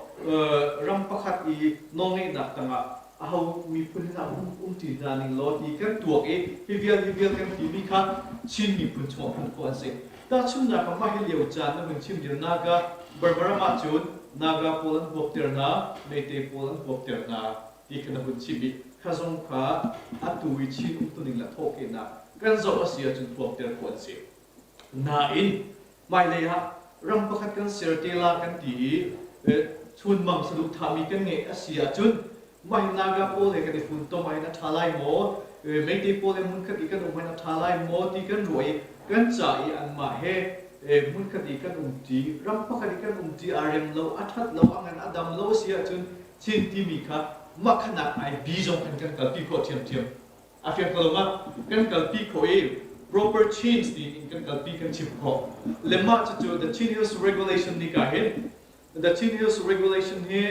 [SPEAKER 4] ram pakhat i nawlngeihnak tangah aho miphun hin um um ṭi hna ning law ti kan tuak i hi vial hi vial kan timi kha Chin miphun chungah hmuh khawh an si. Tahchunhnak ah mah hi lio caan na hun chim lio Naga Burma ram ahcun Naga pawl an huapter hna, Meitei pawl an huapter hna ti kha na hun chim i kha zong kha atu i Chin umtuning le thawhkehnak kan zoh a si ahcun huapter khawh an si. Nain hmailei ah ram pakhat kan ser te la kan ti i chunmang saduhthahmi kan ngeih a si ahcun Mah hi Naga pawl he kan i funtom ahhin a ṭha lai maw? Meitei pawl he hmunkhat i kan um ahhin a ṭha lai maw ti kan ruah i kan ca i anmah he hmunkhat i kan umṭi, ram pakhat i kan umṭi aa rem lo, a ṭhat lo, a ngan a dam lo a si ahcun Chin timi kha mah khanak ai bi zong khan kan kalpi khawh ṭhiamṭhiam. A fiang ko lo ma? Kan kalpi khawh i proper change tiin kan kalpi kan chim khawh. Le mah cucu the Chin Hills Regulation nih ka hin The Chin Hills Regulation hi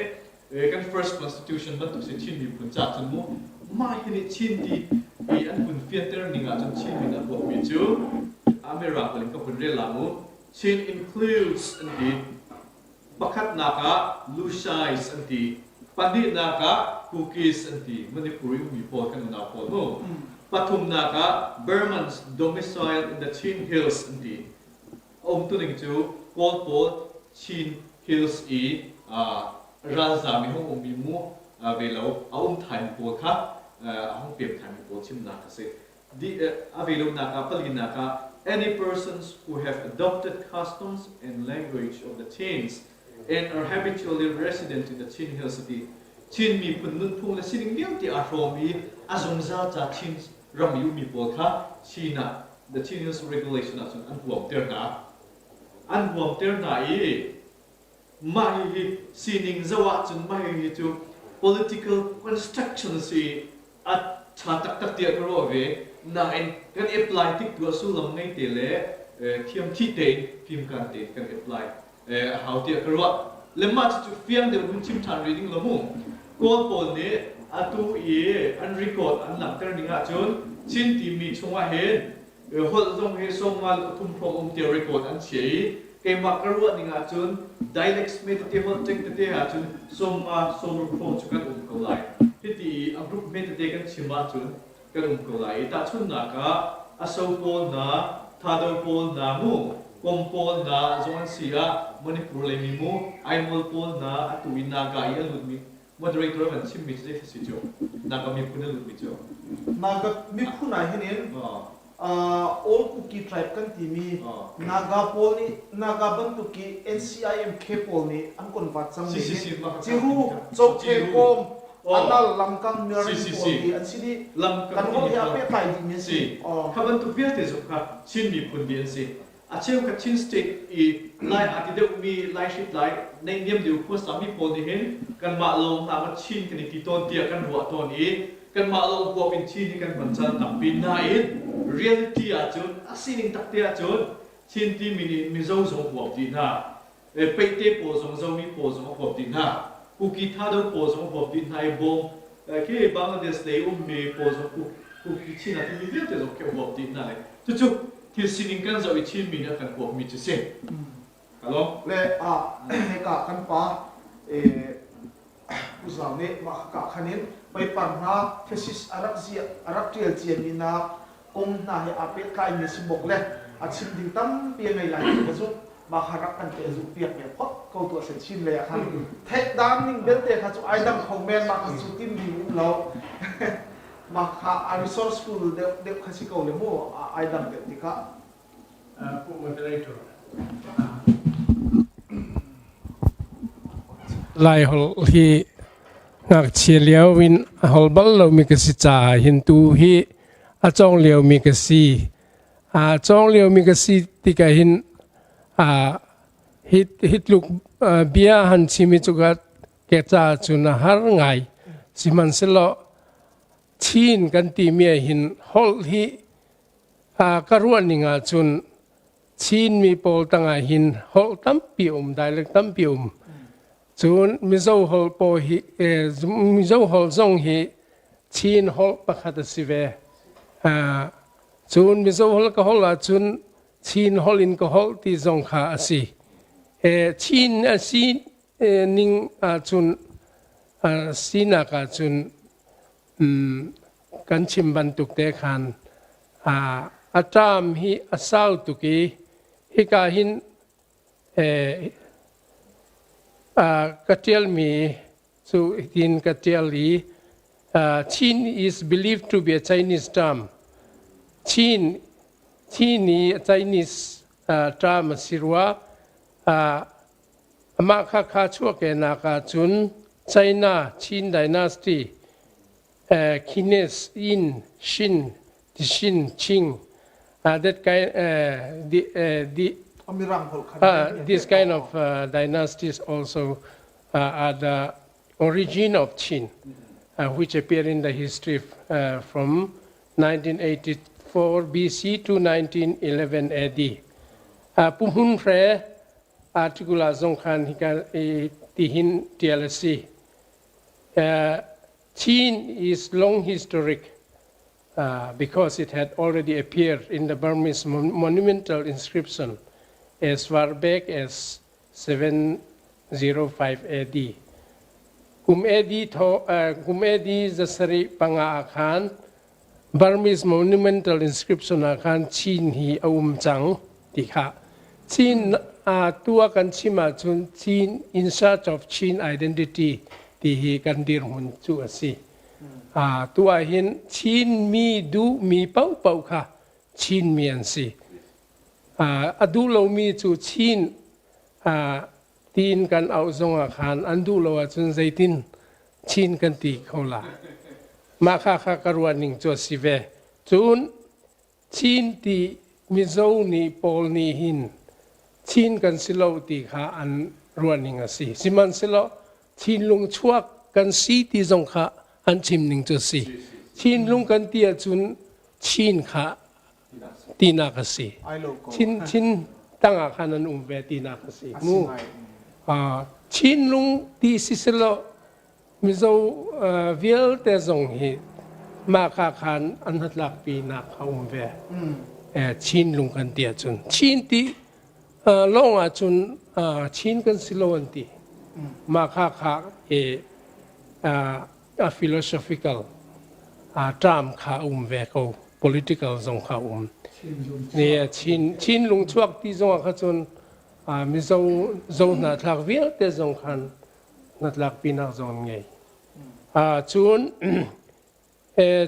[SPEAKER 4] kan first constitution bantuk si Chin miphun ca cun mu mah hi nih Chin ti i an hun fianter ning ahcun Chin min a huapmi cu Amira holh in ka hun rel la mu Chin includes an ti pakhatnak ah Lushais an ti pahnihnak ah Kukis an ti Manipur i ummi pawl kan unau pawl mu pathumnak ah Burmans domiciled in the Chin Hills an ti A umtuning cu Kawl pawl Chin Hills i ralzaam i hung ummi mu ve lo a um thaimi pawl kha a hung pem thaimi pawl chimnak a si. A ve lonak ah palinak ah any persons who have adopted customs and language of the Chins and are habitually resident in the Chin Hills ti Chin miphun nunphung le sining vialte aa hrawm i a zungzal ca Chin ram i ummi pawl kha Chin ah the Chin Hills Regulation ahcun an huamter hna. An huamter hna i mah hihi sining zoh ahcun mah hihi cu political construction a si i a ṭha taktak tiah ka ruah ve. Nain kan apply tik tu ah sullam ngei te le thiamthih tein fimkan tein kan apply a hau tiah ka ruah. Le mah cucu fiang deuh hun chim ṭhan rih ding lo mu. Kawl pawl nih atu i an record an langhter ning ahcun Chin timi chungah hin holh zong hi sawmnga le pathum hrawng um tiah record an chia i keimah ka ruah ning ahcun dialects hme tete holh ṭeng tete ahcun sawmnga sawmruk hrawng cu kan um ko lai. Hiti i a group hme tete kan chim ahcun kan um ko lai i tahchunhnak ah Aso pawl hna, Thado pawl hna mu, Kom pawl hna zong an si ah Manipur lei mi mu, Aimol pawl hna atu i Naga i a lutmi moderator van chimmi cu zei si cu Naga miphun a lutmi cu
[SPEAKER 2] Naga miphun ah hin in All Kuki tribe kan timi Naga pawl nih Naga bantuk i NCIMK pawl nih an convert cang mi Ciru, Chokhe, Kom, Anal lamkang miring pawl hi an si dih. Kan holh he a pehtlai dihmi an
[SPEAKER 4] si. Kha bantuk vialte zong kha Chin miphun dih an si. A cheukhat Chin State i Lai aa ti deuhmi Lai hritlai naihniam deuh khuasami pawl nih hin kanmah lawng hna maw Chin kan i ti tawn tiah kan ruah tawn i kanmah lawng huap in Chin hi kan hman caan tampi nain reality ahcun a sining takte ahcun Chin timi nih Mizo zong huap dih hna. Peihte pawl zong Zomi pawl zong a huap dih hna. Kuki Thado pawl zong a huap dih hna i Bawm khi Bangladesh lei ummi pawl zong Kuki Chin a timi vialte zong khi a huap dih hna le cucu thil sining kan zoh i Chinmi nih a kan huapmi cu si. Hello.
[SPEAKER 2] Le a hika kan pa Pu Zau nih mah ka khan in paper hna thesis a rak ziah a rak ṭial ciami na kong hna he aa pehtlaimi si bawk le a chim ding tampi a ngei lai ti ka zumh. Mah kha rak kan pehzulh piak ve phot ko tuah sen chin lei ah khan theih dan ning belte kha cu ai dang kho men mah kha cu tim ding um lo mah kha a resourceful deuh deuh kha si ko le mu ai dang deuh tikah
[SPEAKER 1] Pu moderator. Laiholh hi ngakchia lio in a holh bal lomi ka si caah hin tu hi a cawng liomi ka si. A cawng liomi ka si tikah hin hi hi tluk bia han chim hi cu ka ke caah cun a har ngai. Sihmanhsehlaw Chin kan timi ah hin holh hi Ka ruahning ahcun Chinmi pawl tangah hin holh tampi um, dialect tampi um. Cun Mizo holh pawl hi Mizo holh zong hi Chin holh pakhat a si ve. Cun Mizo holh ka holh ahcun Chin holh in ka holh ti zong kha a si. Chin a si ning ahcun sinak ahcun Kan chim bantuk te khan a ṭam hi a sau tuk i hika hin ka ṭialmi cu hitin ka ṭial i Chin is believed to be a Chinese term. Chin, Chin i Chinese term a si rua. Amah kha kha chuahkehnak ahcun China Qin Dynasty, Kines, Yin, Shin, Tishin, Qing, that kind, the, the, this kind of uh, dynasties also uh, are the origin of Qin, uh, which appear in the history uh, from 1984 BC to 1911 AD. Uh, Pu Hre article ah zong khan hika tihin tial a si. Chin is long historic uh, because it had already appeared in the Burmese monumental inscription as far back as 705 AD. Kum AD tho, uh, kum AD zasari panga ah khan Burmese monumental inscription ah khan Chin hi a um cang ti kha Chin tu a kan chim ahcun Chin in search of Chin identity ti hi kan dirhmun cu a si. Tu ah hin Chin mi duh mi paohpaoh kha Chin mi an si. A duh lomi cu Chin tiin kan auh zongah khan an duh lo ahcun zeitin Chin kan ti kho la. Mah kha kha ka ruah ning cu a si ve. Cun Chin ti Mizo nih pawl nih hin Chin kan si lo ti kha an ruah ning a si. Sihmanhsehlaw Chinlung chuak kan si ti zong kha an chim ning cu a si. Chinlung kan ti ahcun Chin kha tinak a si. Chin Chin tangah khan an um ve tinak a si. Mu. Chinlung ti si selaw Mizo vialte zong hi mah ka khan an hnatlakpinak a um ve. Chinlung kan ti ahcun Chin ti lawng ahcun Chin kan si lo an ti. Mah kha kha a philosophical term kha a um ve ko. Political zong kha a um. Chin Chin lungchuak ti zong ah kha cun Mizo zo hnahthlak vialte zong khan hnatlakpinak zong an ngei. Cun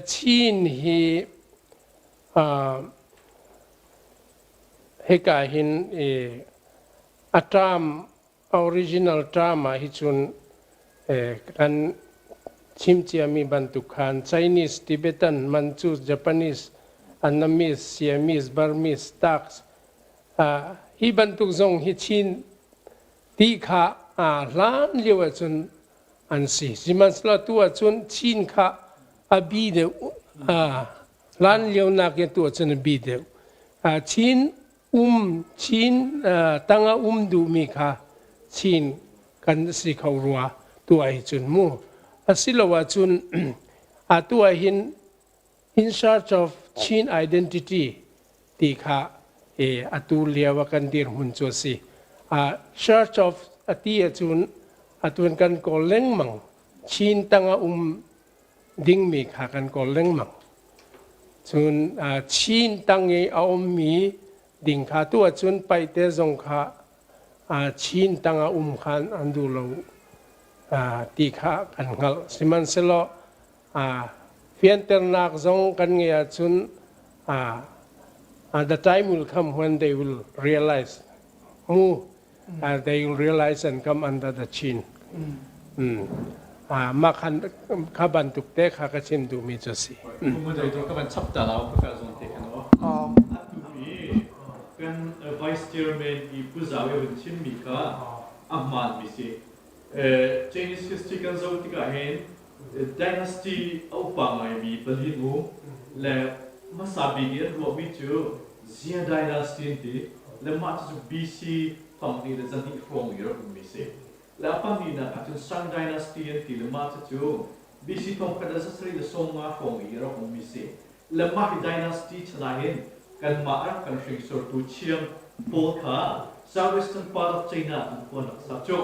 [SPEAKER 1] Chin hi hika hin a term original term ah hi cun kan chim ciami bantuk khan Chinese, Tibetan, Manchu, Japanese, Annamese, Siamese, Burmese, Turks. Hi bantuk zong hi Chin ti kha hlan lio ahcun an si. Sihmanhsehlaw tu ahcun Chin kha a bi deuh. Hlan lio nakin tu ahcun a bi deuh. Chin um Chin tangah um duhmi kha Chin kan si kho rua tu ah cun mu. Asilo ahcun atu ah hin in search of Chin identity ti kha atu lio ah kan dirhmun cu a si. Search of ati ahcun atu kan kawl lengmang. Chin tangah um dingmi kha kan kawl lengmang. Cun Chin tang i a ummi ding kha tu ahcun paihte zong kha Chin tang ah um khan an duh lo ti kha kan hngalh. Sihmanhsehlaw fianternak zong kan ngeih ahcun the time will come when they will realize mu they will realize and come under the chin. Mah khan kha bantuk te kha ka chim duhmi cu a si.
[SPEAKER 4] Moderator ka van chap ta lau ka zawn te khan aw. Atu i kan vice chairman i Pu Zau i vun chimmi kha a hmaan mi si. Chinese history kan zoh tikah hin dynasty a upa ngaimi pali mu le hmasa bik i an ruahmi cu Xia dynasty an ti le mah cucu BC 1000 le 200 hrawng i rak ummi si. Le a pahnihnak ahcun Shang dynasty an ti le mah cucu BC 1750 hrawng i rak ummi si. Le mah hi dynasty chan ah hin kanmah a rak kan hringsortu Chiang pawl kha southwestern part of China ah cun khua an rak sa cu.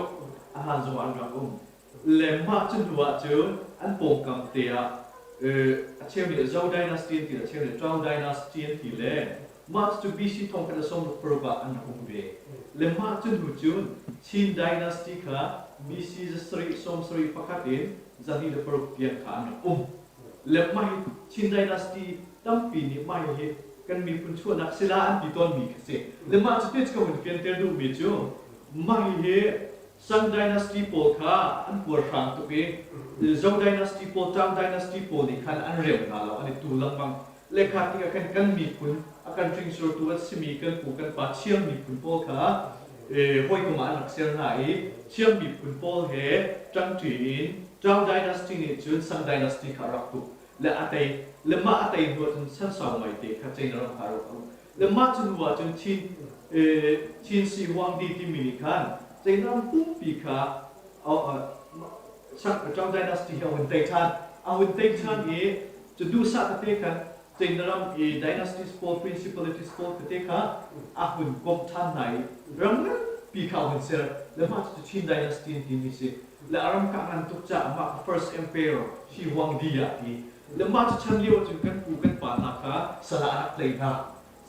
[SPEAKER 4] A hlan zongah an rak um. Le mah cu hnu ah cun an pawngkam te ah a cheu nih Zhou dynasty an ti le a cheu nih Zhao dynasty an ti le mah cucu BC 1606 ah an rak um ve. Le mah cu hnu cun Qin dynasty kha BC 1771 in 206 tiang kha an rak um. Le mah hi Qin dynasty tampi nih mah hihi kan miphun chuahnak sila an ti tawnmi kha si. Le mah cu te cu ka hun fianter duhmi cu mah hihi Sung dynasty pawl kha an puarhrang tuk i Zhou dynasty pawl, Tang dynasty pawl nih khan an rem hna lo, an i tu lengmang. Lekha tikah khan kan miphun a kan hringsortu an simi kan pu kan pa Chiang miphun pawl kha hawikom ah an rak ser hna i Chiang miphun pawl he ṭangṭi in Tang dynasty nih cun Sung dynasty kha a rak tuk le a tei le mah a tei hnu ahcun sansau ngaite kha China ram kha a rak uk. Le mah cu hnu ahcun Chin Chin Si Huangdi timi nih khan China ram pumpi kha Zhou dynasty hi a hun tei ṭhan. A hun tei ṭhan i cu duhsah tete khan China ram i dynasties pawl, principalities pawl tete kha a hun komh ṭhan hna i ram nganpi kha a hun ser. Le mah cucu Chin dynasty an timi si. Le a ram kha a ngan tuk caah mah kha first emperor Shi Huangdi ah a ti. Le mah cu chan lio ahcun kan pu kan pa hna kha sal ah a rak tlaih hna.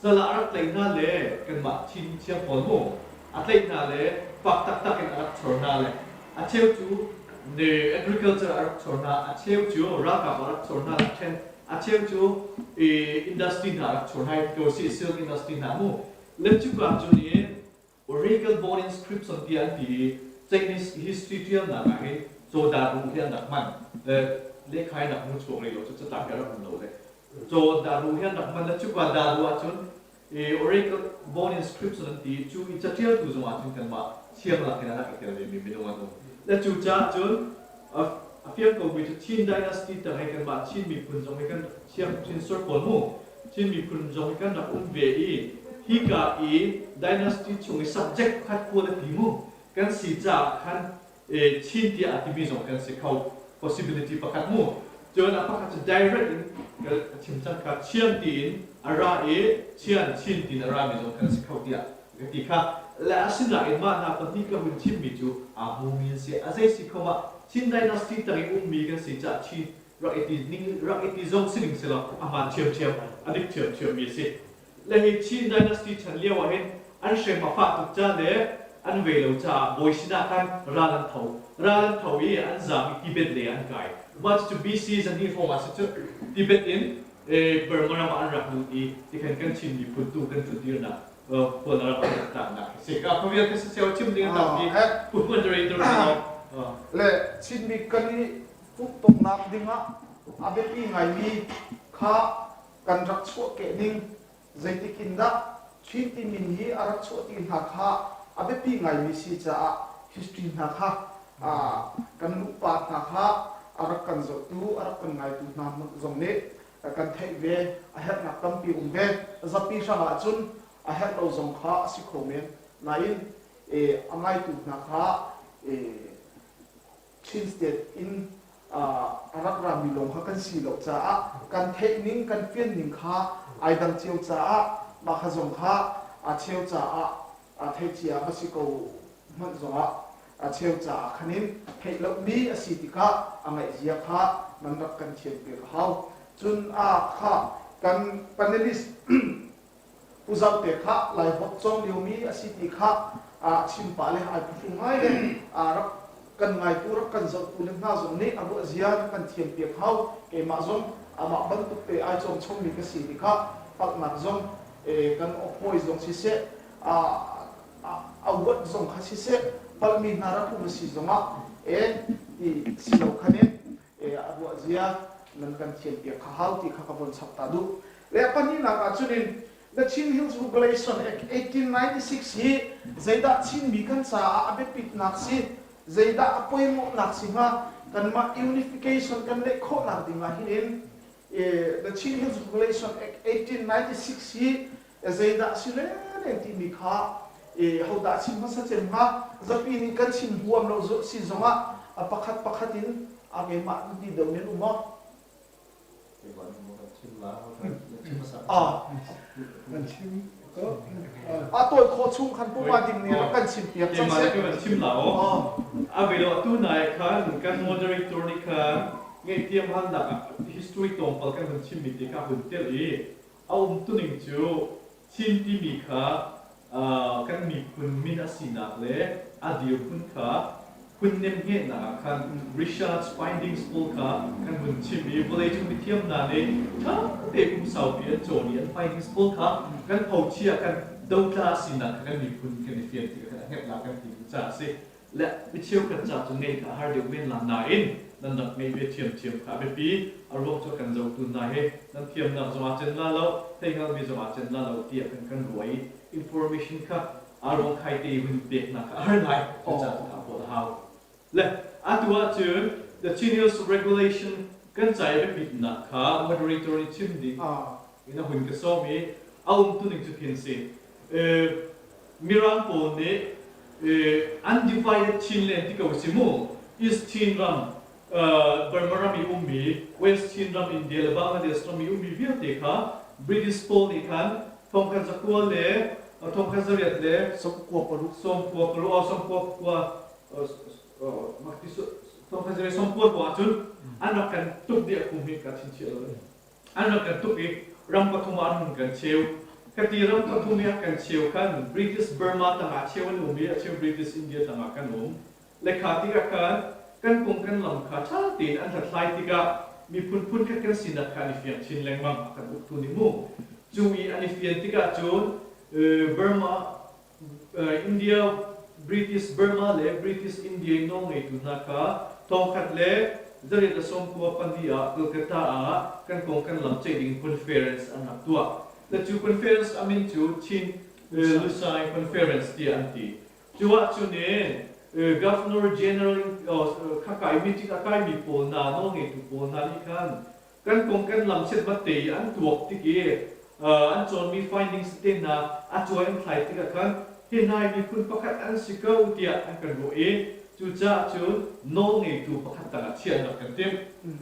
[SPEAKER 4] Sal ah a rak tlaih hna le kanmah Chin thiang pawl mu a tlaih hna le fak taktak in a rak chor hna le a cheu cu ne agriculture ah a rak chor hna, a cheu cu ralkap ah a rak chor hna, a then a cheu cu industry hna a rak chor hna i ko si silk industry hna mu. Le cuka cun i Oracle bone inscription tiah an ti i Chinese history ṭialnak ah hin Caw-daru hi an rak hman. Lehkha in rak hmu chuak rih lo cu catlap hi a rak um lo le Caw-daru hi an rak hman le cuka daru ahcun Oracle bone inscription an ti i cu i caṭialtu zong ahcun kanmah thiang lak in a rak i tel vemi minung an um. Le cu caah cun a fiang komi cu Chin dynasty tang i kanmah Chin miphun zong hi kan thiang hrinsor pawl mu Chin miphun zong hi kan rak um ve i hika i dynasty chung i subject pakhat quality mu kan si caah khan Chin tiah a timi zong kan si kho possibility pakhat mu cun a pakhat cu direct in ka chim cang kha Chiang tiin a ra i Chian Chin tiin a rami zong kan si kho tiah ka ti kha le asinain mah hna pahnih ka hun chimmi cu aa hmumi an si a zei si kho ah Chin dynasty tang i ummi kan si caah Chin rak i ti ning rak i ti zong si ning selaw a hmaan ṭhiamṭhiam a dik ṭhiamṭhiam mi a si le hi Chin dynasty chan lio ah hin an hrem a fah tuk ca le an ve lo caah bawi sinah khan ral an tho ral an tho i an zaam i Tibet lei ah an kai mah cucu BC zahnih hrawng ah si cu Tibet in Burma ram ah an rak lut i tikhan kan Chin miphun tu kan ṭutirnak khual a rak an tlaknak si ka khuavial ka si chim ding tampi moderator
[SPEAKER 2] le Chinmi kan i Pumhtonnak dingah a biapi ngaimi kha kan rak chuahkeh ning zeitik in dah? Chin ti min hi a rak chuah ti hna kha a biapi ngaimi si caah history hna kha kan luhpa hna kha a rak kan zohtu, a rak kan ngaitu hna zong nih kan theih ve a herhnak tampi um ve. Zapi hrang ahcun a herh lo zong kha a si kho men. Nain a ngaitu hna kha Chin State in a rak rami lawng kha kan si lo caah kan theih ning kan fian ning kha ai dang cio caah mah kha zong kha a cheu caah a theih cia va si ko hmanh zongah a cheu caah khanin theih lomi a si tikah a ngaihzia kha nan rak kan thiam piak a hau. Cun a kha kan panelist Pu Zote kha Laiholh cawng liomi a si ti kha chim pah le ai phuhrung ngai le rak kan ngaitu rak kan zohtu le hna zong nih a ruah zia na kan thiam piak hau. Keimah zong amah bantuk te ai cawm chommi ka si ti kha palhnak zong kan awphawi zong siseh a uat zong kha siseh palhmi hna rak um a si zongah e ti si lo khan in a ruah zia nan kan thiam piak kha hau ti kha ka von chap ta duh. Le pahnihnak ah cun in The Chin Hills Regulation Act 1896 hi zeidah Chinmi kan caah a biapitnak si, zeidah a poimawhnak si hnga, kanmah unification kan neih khawhnak ding ah hin The Chin Hills Regulation Act 1896 hi zeidah si le len timi kha hodah chim hmasa cem hnga, zapi nih kan chim huam lo si zongah pakhat pakhat in a keimah ti deuh men um maw? A tawi khawh chung khan puma ding nih rak kan chim piak cang seh.
[SPEAKER 4] Keimah kan chim la o. A ve lo atu nai khan kan moderator nih khan ngaihthiam halnak ah history tlawmpal kan hun chimmi te kha hun telh i a umtuning cu Chin timi kha kan miphun min a sinak le a dirhmun kha phun nemhnehnak ah khan research findings pawl kha kan hun chim i vawleicung mithiam hna nih ṭha tein kum saupi an cawn i an findings pawl kha kan phochia kan dotla sinak kha kan miphun kan i fian tikah khan a hngetnak kan ti duh caah a si. Le mi cheukhat ca cu ngeih kha a har deuh men la nain nan rak ngeih ve ṭhiamṭhiam kha a biapi. A ruang cu kan zohtu hna hi nan thiamnak zong aa cen la lo, theihngalhmi zong aa cen la lo tiah kan kan ruah i information kha aa ruangkhai te i hun peknak kha a har ngai. Cucaah cu kha pawl a hau. Le atu ahcun the Chin Hills Regulation kan ca i biapitnak kha moderator nih chim ding in a hun ka sawm i a umtuning cu thin si. Mirang pawl nih undivided Chinland ti ko si mu. East Chin ram, Burma ram i ummi, West Chin ram India le Bangladesh ram i ummi vialte kha British pawl nih khan thongkhat zakua le thongkhat zariat le
[SPEAKER 2] 96.
[SPEAKER 4] 96 90 thongkhat zariat 90 ruah cun an rak kan tuk dih a kum hi ka chinchiah lo. An rak kan tuk i ram pathum ah an hun kan cheu. Kati ram pathum i a kan cheu khan British Burma tangah cheu an um i a cheu British India tangah kan um. Lekha tikah khan kan kong kan lam kha ṭha tein an hlathlai tikah miphun phunkhat kan sinak kha an i fiang chin lengmang a kan uktu nih mu. Cu i an i fian tikah cun Burma India British Burma le British India in nawlngeitu hna kha thongkhat le 1994 ah Kolkata ah kan kong kan lam ceih ding conference an rak tuah. Cu conference a min cu Chin Lusai Conference tiah an ti. Cu ahcun in Governor General khaka i meeting a kaimi pawl hna nawlngeitu pawl hna nih khan kan kong kan lam setmat te i an tuak tik i an cawnmi findings te hna a cuai an thlai tikah khan hi hna hi miphun pakhat an si ko tiah an kan ruah i cucaah cun nawlngeitu pakhat tangah chiah an rak kan timh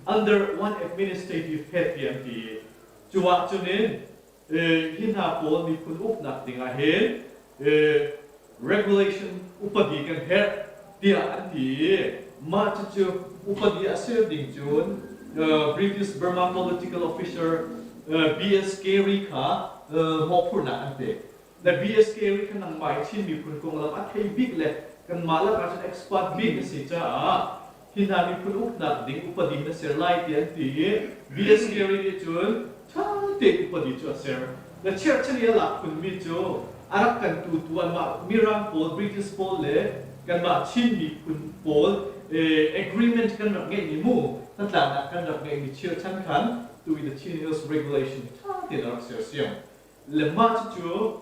[SPEAKER 4] under one administrative head tiah an ti i cu ah cun in hi hna pawl miphun uknak ding ah hin regulation upadi kan herh tiah an ti i mah cucu upadi a ser ding cun British Burma political officer B.S. Carey kha mawhphurhnak an pek. Le B.S. Carey kha nangmah i Chin miphun konglam a thei bik le kanmah lakah cun expert bik a si caah hi hna miphun uknak ding upadi na ser lai tiah an ti i B.S. Carey nih cun ṭha tein upadi cu a ser. Na cherhchan i a lak khunmi cu a rak kan tutu anmah Mirang pawl, British pawl le kanmah Chin miphun pawl agreement kan rak ngeihmi mu hnatlaknak kan rak ngeihmi chirchan khan tu i the Chin Hills Regulation ṭha tein a rak sersiam. Le mah cucu.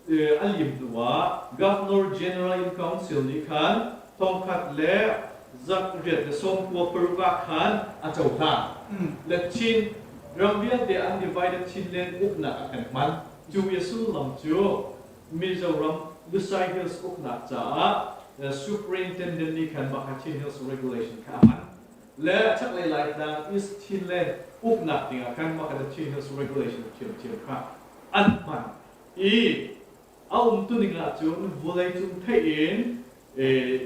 [SPEAKER 4] a lim hnuah Governor General in Council nih khan thongkhat le 1896 ah khan a cohlan. Le Chin ram vialte undivided Chinland uknak a kan hman. Cu i sullam cu Mizoram Lusai Hills uknak caah Superintendent nih khan mah kha Chin Hills Regulation kha a hman. Le chaklei Laitlang East Chinland uknak dingah khan mah kha Chin Hills Regulation ṭhiamṭhiam kha an hman. I a umtuning ahcun vawleicung theih in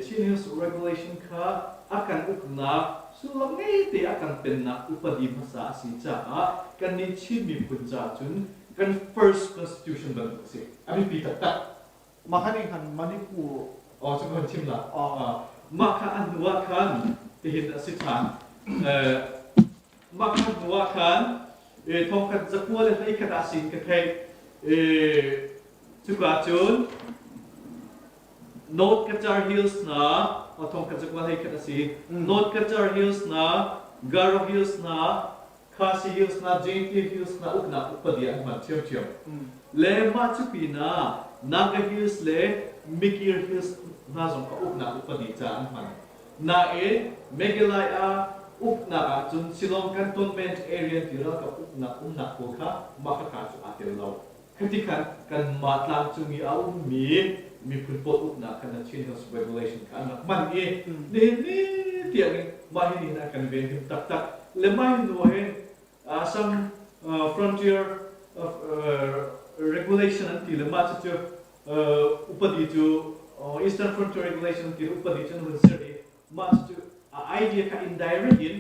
[SPEAKER 4] Chin Hills Regulation kha a kan uknak sullam ngei te a kan pennak upadi hmasa a si caah kannih Chin miphun caah cun kan first constitution bantuk a si. A biapi taktak.
[SPEAKER 2] Mah kha nih khan Manipur
[SPEAKER 4] Oh, cu kan chim la. Mah kha a hnu ah khan tihin a si ṭhan. Mah kha hnu ah khan thongkhat zakua le 11 ah sin ka theih. Cuka cun North Cachar Hills hna, thongkhat zakua 11 a si. North Cachar Hills hna, Garo Hills hna, Khasi Hills hna, Jaintia Hills hna uknak upadi an hman ṭhiamṭhiam. Le mah cu pinah Naga Hills le Mikir Hills hna zong kha uknak upadi ca an hman. Nain Meghalaya uknak ahcun Shillong Cantonment Area ti ralkap uknak umnak pawl kha mah khaka cu aa tel lo. Khati khan kanmah tlangcung i a ummi miphun pawl uknak khan na Chin Hills Regulation kha an rak hman i nihin ni tiang in mah hi nihin a kan venhim taktak. Le mah hi hnu hin Assam Frontier Regulation an ti le mah cucu upadi cu Eastern Frontier Regulation ti le upadi cu an hun ser i mah cucu a idea kha indirect in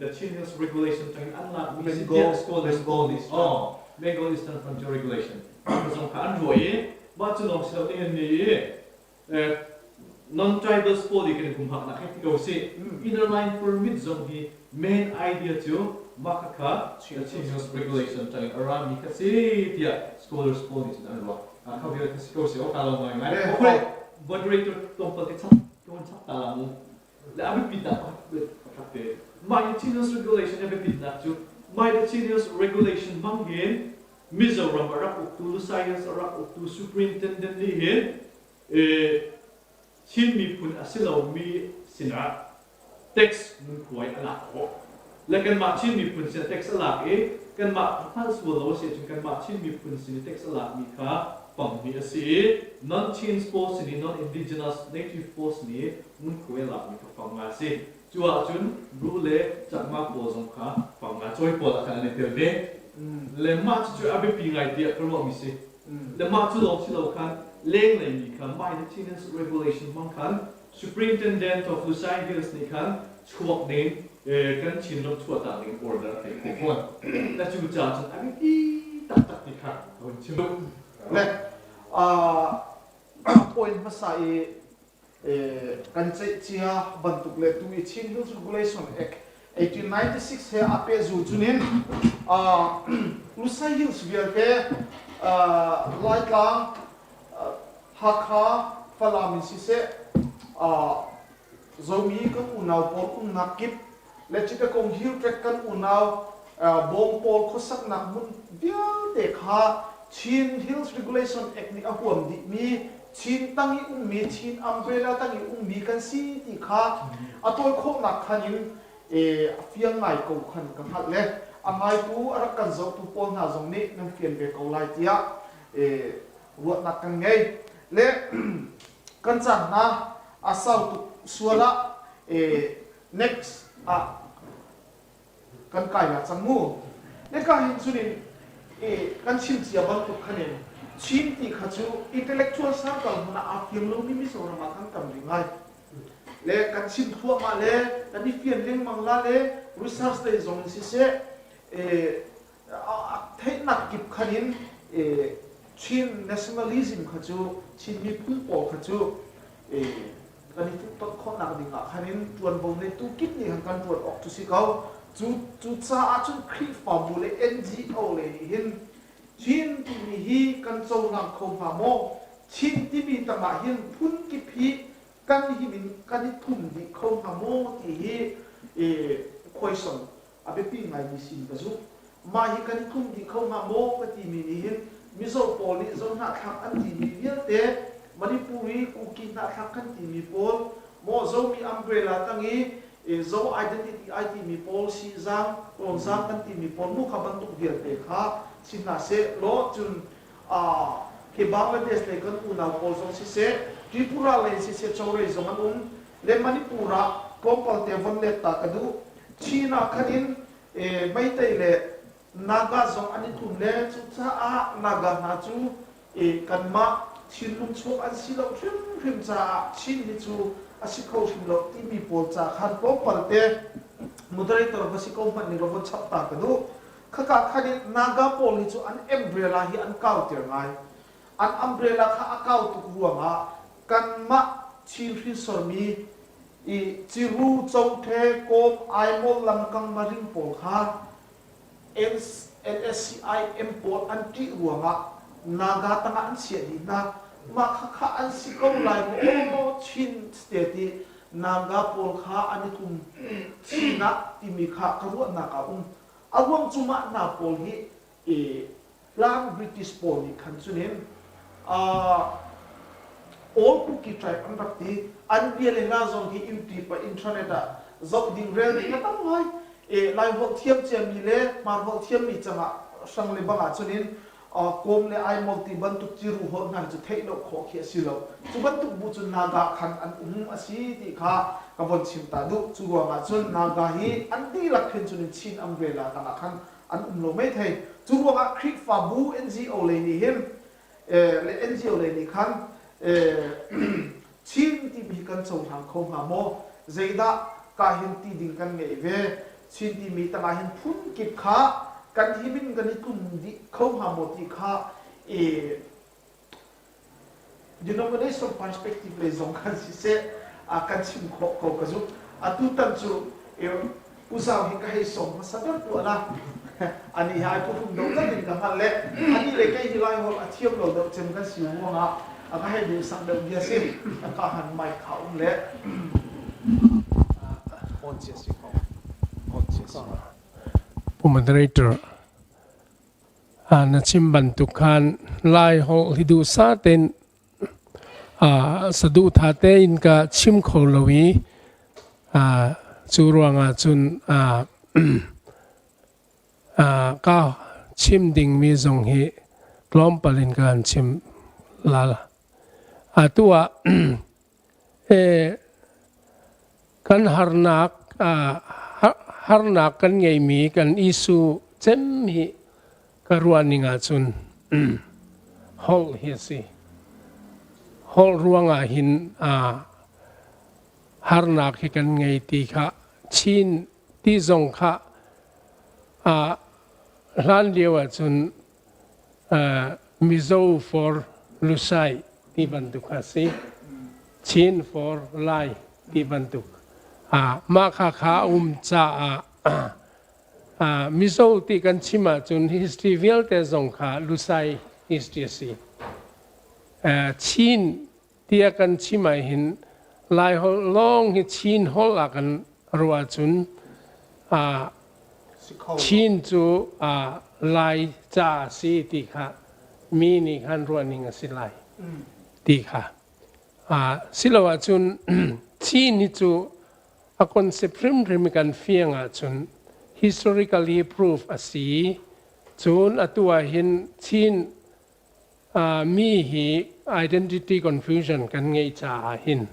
[SPEAKER 4] the Chin Hills Regulation tangin an lakmi si tiah scholars pawl nih oh Bengal Eastern Frontier Regulation zong kha an ruah i mah cu lawng si lo nihin ni i non-tribals pawl i kan humhaknak hei ti ko si inner line permit zong hi main idea cu mah kha Chin Hills Regulation tangin a rami kha si tiah scholars pawl nih cun an ruah kha vial kha si ko si o ka lo ngai ngai okay moderator tlawmpal te chap ka hun chap ta la mu Le a biapitnak pakhat te. Mah hi Chin Hills Regulation a biapitnak cu mah hi Chin Hills Regulation hmang hin Mizoram a rak uktu Lusai Hills a rak uktu Superintendent nih hin Chin miphun a si lomi sinah tax ngunkhuai a lak khawh. Le kanmah Chin miphun sin tax a lak i kanmah hngalh sual lo a si ahcun kanmah Chin miphun sin i tax a lakmi kha pangmi a si i non-Chin pawl sin i non-indigenous native pawl sin i ngunkhuai a lakmi kha pang a si. Cu ahcun Bru le Chakma pawl zong kha pang nga cawi pawl ah khan an i tel ve. Le mah cucu a biapi ngai tiah ka ruahmi si. Le mah cu lawng si lo khan lenglei mi kha mah hi Chin Regulation hmang khan Superintendent of Lusai Hills nih khan chuak ding kan Chinram chuahtak ding order a pek khawh fawn. Na cu ca cun a biapi taktak ti kha ka hun chim.
[SPEAKER 2] Le point hmasa i kan ceih cia bantuk le tu i Chin Hills Regulation Act 1896 he a pehzul cunin Lusai Hills vialte Laitlang Hakha, Falam in siseh, Zomi kan unau pawl umnak kip le Chittagong Hill Tract kan unau Bawm pawl khuasaknak hmun vialte kha Chin Hills Regulation Act nih a huam dihmi Chin tang i ummi Chin umbrella tang i ummi kan si ti kha a tawi khawhnak khan in a fiang ngai ko khan ka hngalh le a ngaitu a rak kan zohtu pawl hna zong nih nan fian ve ko lai tiah ruahnak kan ngei le kan caan hna a sau tuk sual ah next ah kan kai la cang mu le ka hin cunin kan chim cia bantuk khanin Chin ti kha cu intellectual circle hmun ah aa fiang lomi Mizoram ah kan tam rih ngai le kan chim thluahmah le kan i fian lengmang la le research lei zong in siseh theihnak kip khan in Chin nationalism kha cu Chin miphun pawl kha cu kan i fuhtonh khawhnak ding ah khan in ṭuanvo neitu kip nih khan kan ṭuan awk cu si ko. Cu cu caah cun Khrihfabu le NGO le nih hin Chin timi hi kan cohlang kho hnga maw? Chin timi tangah hin phun kip hi kan him in kan i thum dih kho hnga maw ti hi khuaisong a biapi ngaimi sin ka zumh. Mah hi kan i tlum dih kho hnga maw ka timi nih hin Mizo pawl nih Zohnahthlak an timi vialte Manipuri Kuki hnahthlak kan timi pawl maw Zomi umbrella tang i Zo identity ai timi pawl Sihzang Tonzang kan timi pawl mu kha bantuk vialte kha si hna seh law cun khi Bangladesh lei kan unau pawl zong siseh Tripura lei siseh Chorei zong an um le Manipur ah tlawmpal te von let ta ka duh. Chin ah khan in Meitei le Naga zong an i tlum le cucaah Naga hna cu kanmah thinlung chuak an si lo hrimhrim caah Chin hi cu a si kho hrim lo timi pawl ca khan tlawmpal te moderator va si ko hmanh ning law von chap ta ka duh. Khaka khan in Naga pawl hi cu an umbrella hi an kau ter ngai. An umbrella kha a kau tuk ruangah kanmah Chin hrinsormi i Ciru, Cothe, Kawm, Aimol, Lamkang, Maring pawl kha NSCIM pawl an ṭih ruangah Naga tangah an chiah dih hna. Mah khakha an si ko lai maw Chin state i Naga pawl kha an i tlum chin ah timi kha ka ruahnak ah um. A ruang cu mah hna pawl hi hlan British pawl nih khan cunin All Kuki tribe an rak ti. An bia le hla zong hi YouTube ah internet ah zoh ding rel ding a tam ngai. Lai holh thiam ciami le Hmar holh thiammi cangah hrang le bang ah cunin kawm le aimol ti bantuk ciru holh hna cu theih lo khawh khi a si lo. Cu bantuk bu cu Naga khan an um a si ti kha ka von chim ta duh. Cu ruangah cun Naga hi an dihlak khin cunin Chin umbrella tangah khan an um lo maithei. Cu ruangah Khrihfabu NGO lei nih hin le NGO lei nih khan Chin timi hi kan cohlang kho hnga maw? Zeidah ka hin ti ding kan ngeih ve? Chin timi tangah hin phun kip kha kan him in kan i tlum dih kho hnga maw ti kha denomination perspective lei zong khan siseh kan chim khawh ko ka zumh. Atutan cu Pu Zau hi ka hei sawm hmasa ber tuah la. Ani hi ai phuhrum deuh tlat in ka hngalh le ani le kei hi Lai holh a thiam lo deuh cem kan si ruangah a ka hei duhsak deuh bia si. Ka han mic kha um le on cia si ko. On cia si.
[SPEAKER 1] Pu Moderator, Na chim bantuk khan Laiholh hi duhsah tein saduhthah tein ka chim kho lo i cu ruangah cun ka chim dingmi zong hi tlawmpal in ka han chim la. Atu ah Kan harnak harnak kan ngeimi kan issue cem hi ka ruah ning ahcun holh hi a si. Holh ruangah hin harnak hi kan ngei ti kha Chin ti zong kha hlan lio ahcun Mizo for Lusai ti bantuk a si. Chin for Lai ti bantuk. Mah kha kha a um caah Mizo ti kan chim ahcun history vialte zong kha Lusai history a si. Chin tiah kan chim ahhin Laiholh lawng hi Chin holh ah kan ruah ahcun Chin cu Lai ca a si ti kha mi nih khan ruah ning a si lai ti kha. Silo ahcun Chin hi cu a concept hrimhrim kan fiang ahcun historically proof a si. Cun atu ah hin Chin Mi hi identity confusion kan ngeih caah hin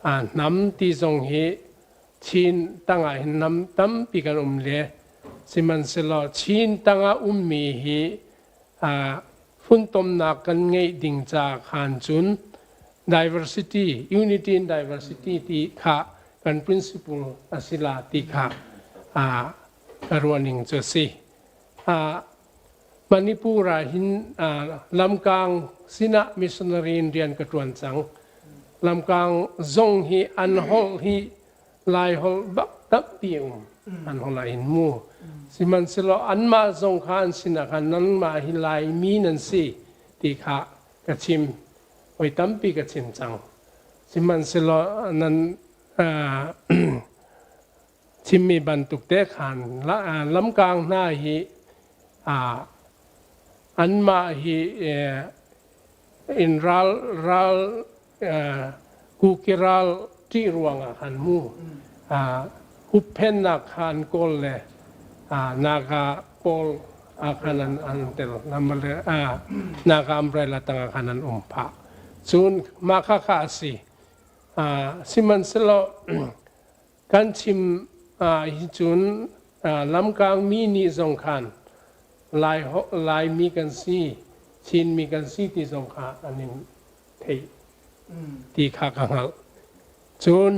[SPEAKER 1] hnam ti zong hi Chin tangah hin hnam tampi kan um le sihmanhsehlaw Chin tangah ummi hi funtomnak kan ngeih ding caah khan cun diversity, unity in diversity ti kha kan principle a si la ti kha ka ruahning cu a si. Manipur ah hin lamkang sinah missionary in rian ka ṭuan cang. Lamkang zong hi an holh hi Lai holh bak tampi um. An holh ah hin mu. Sihmanhsehlaw anmah zong kha an sinah khan nanmah hi Laimi nan si ti kha ka chim. Voi tampi ka chim cang. Sihmanhsehlaw nan chimmi bantuk te khan lamkang hna hi. Anmah hi in ral ral kuki ral ṭih ruangah khan mu hupphennak kha an kawl le Naga pawl ah khan an tel Naga umbrella tangah khan an um phah. Cun mah kha kha a si. Sihmanhsehlaw Kan chim ah cun lamkangmi nih zong khan Laimi kan si, Chinmi kan si ti zong kha an in theih ti kha ka hngalh. Cun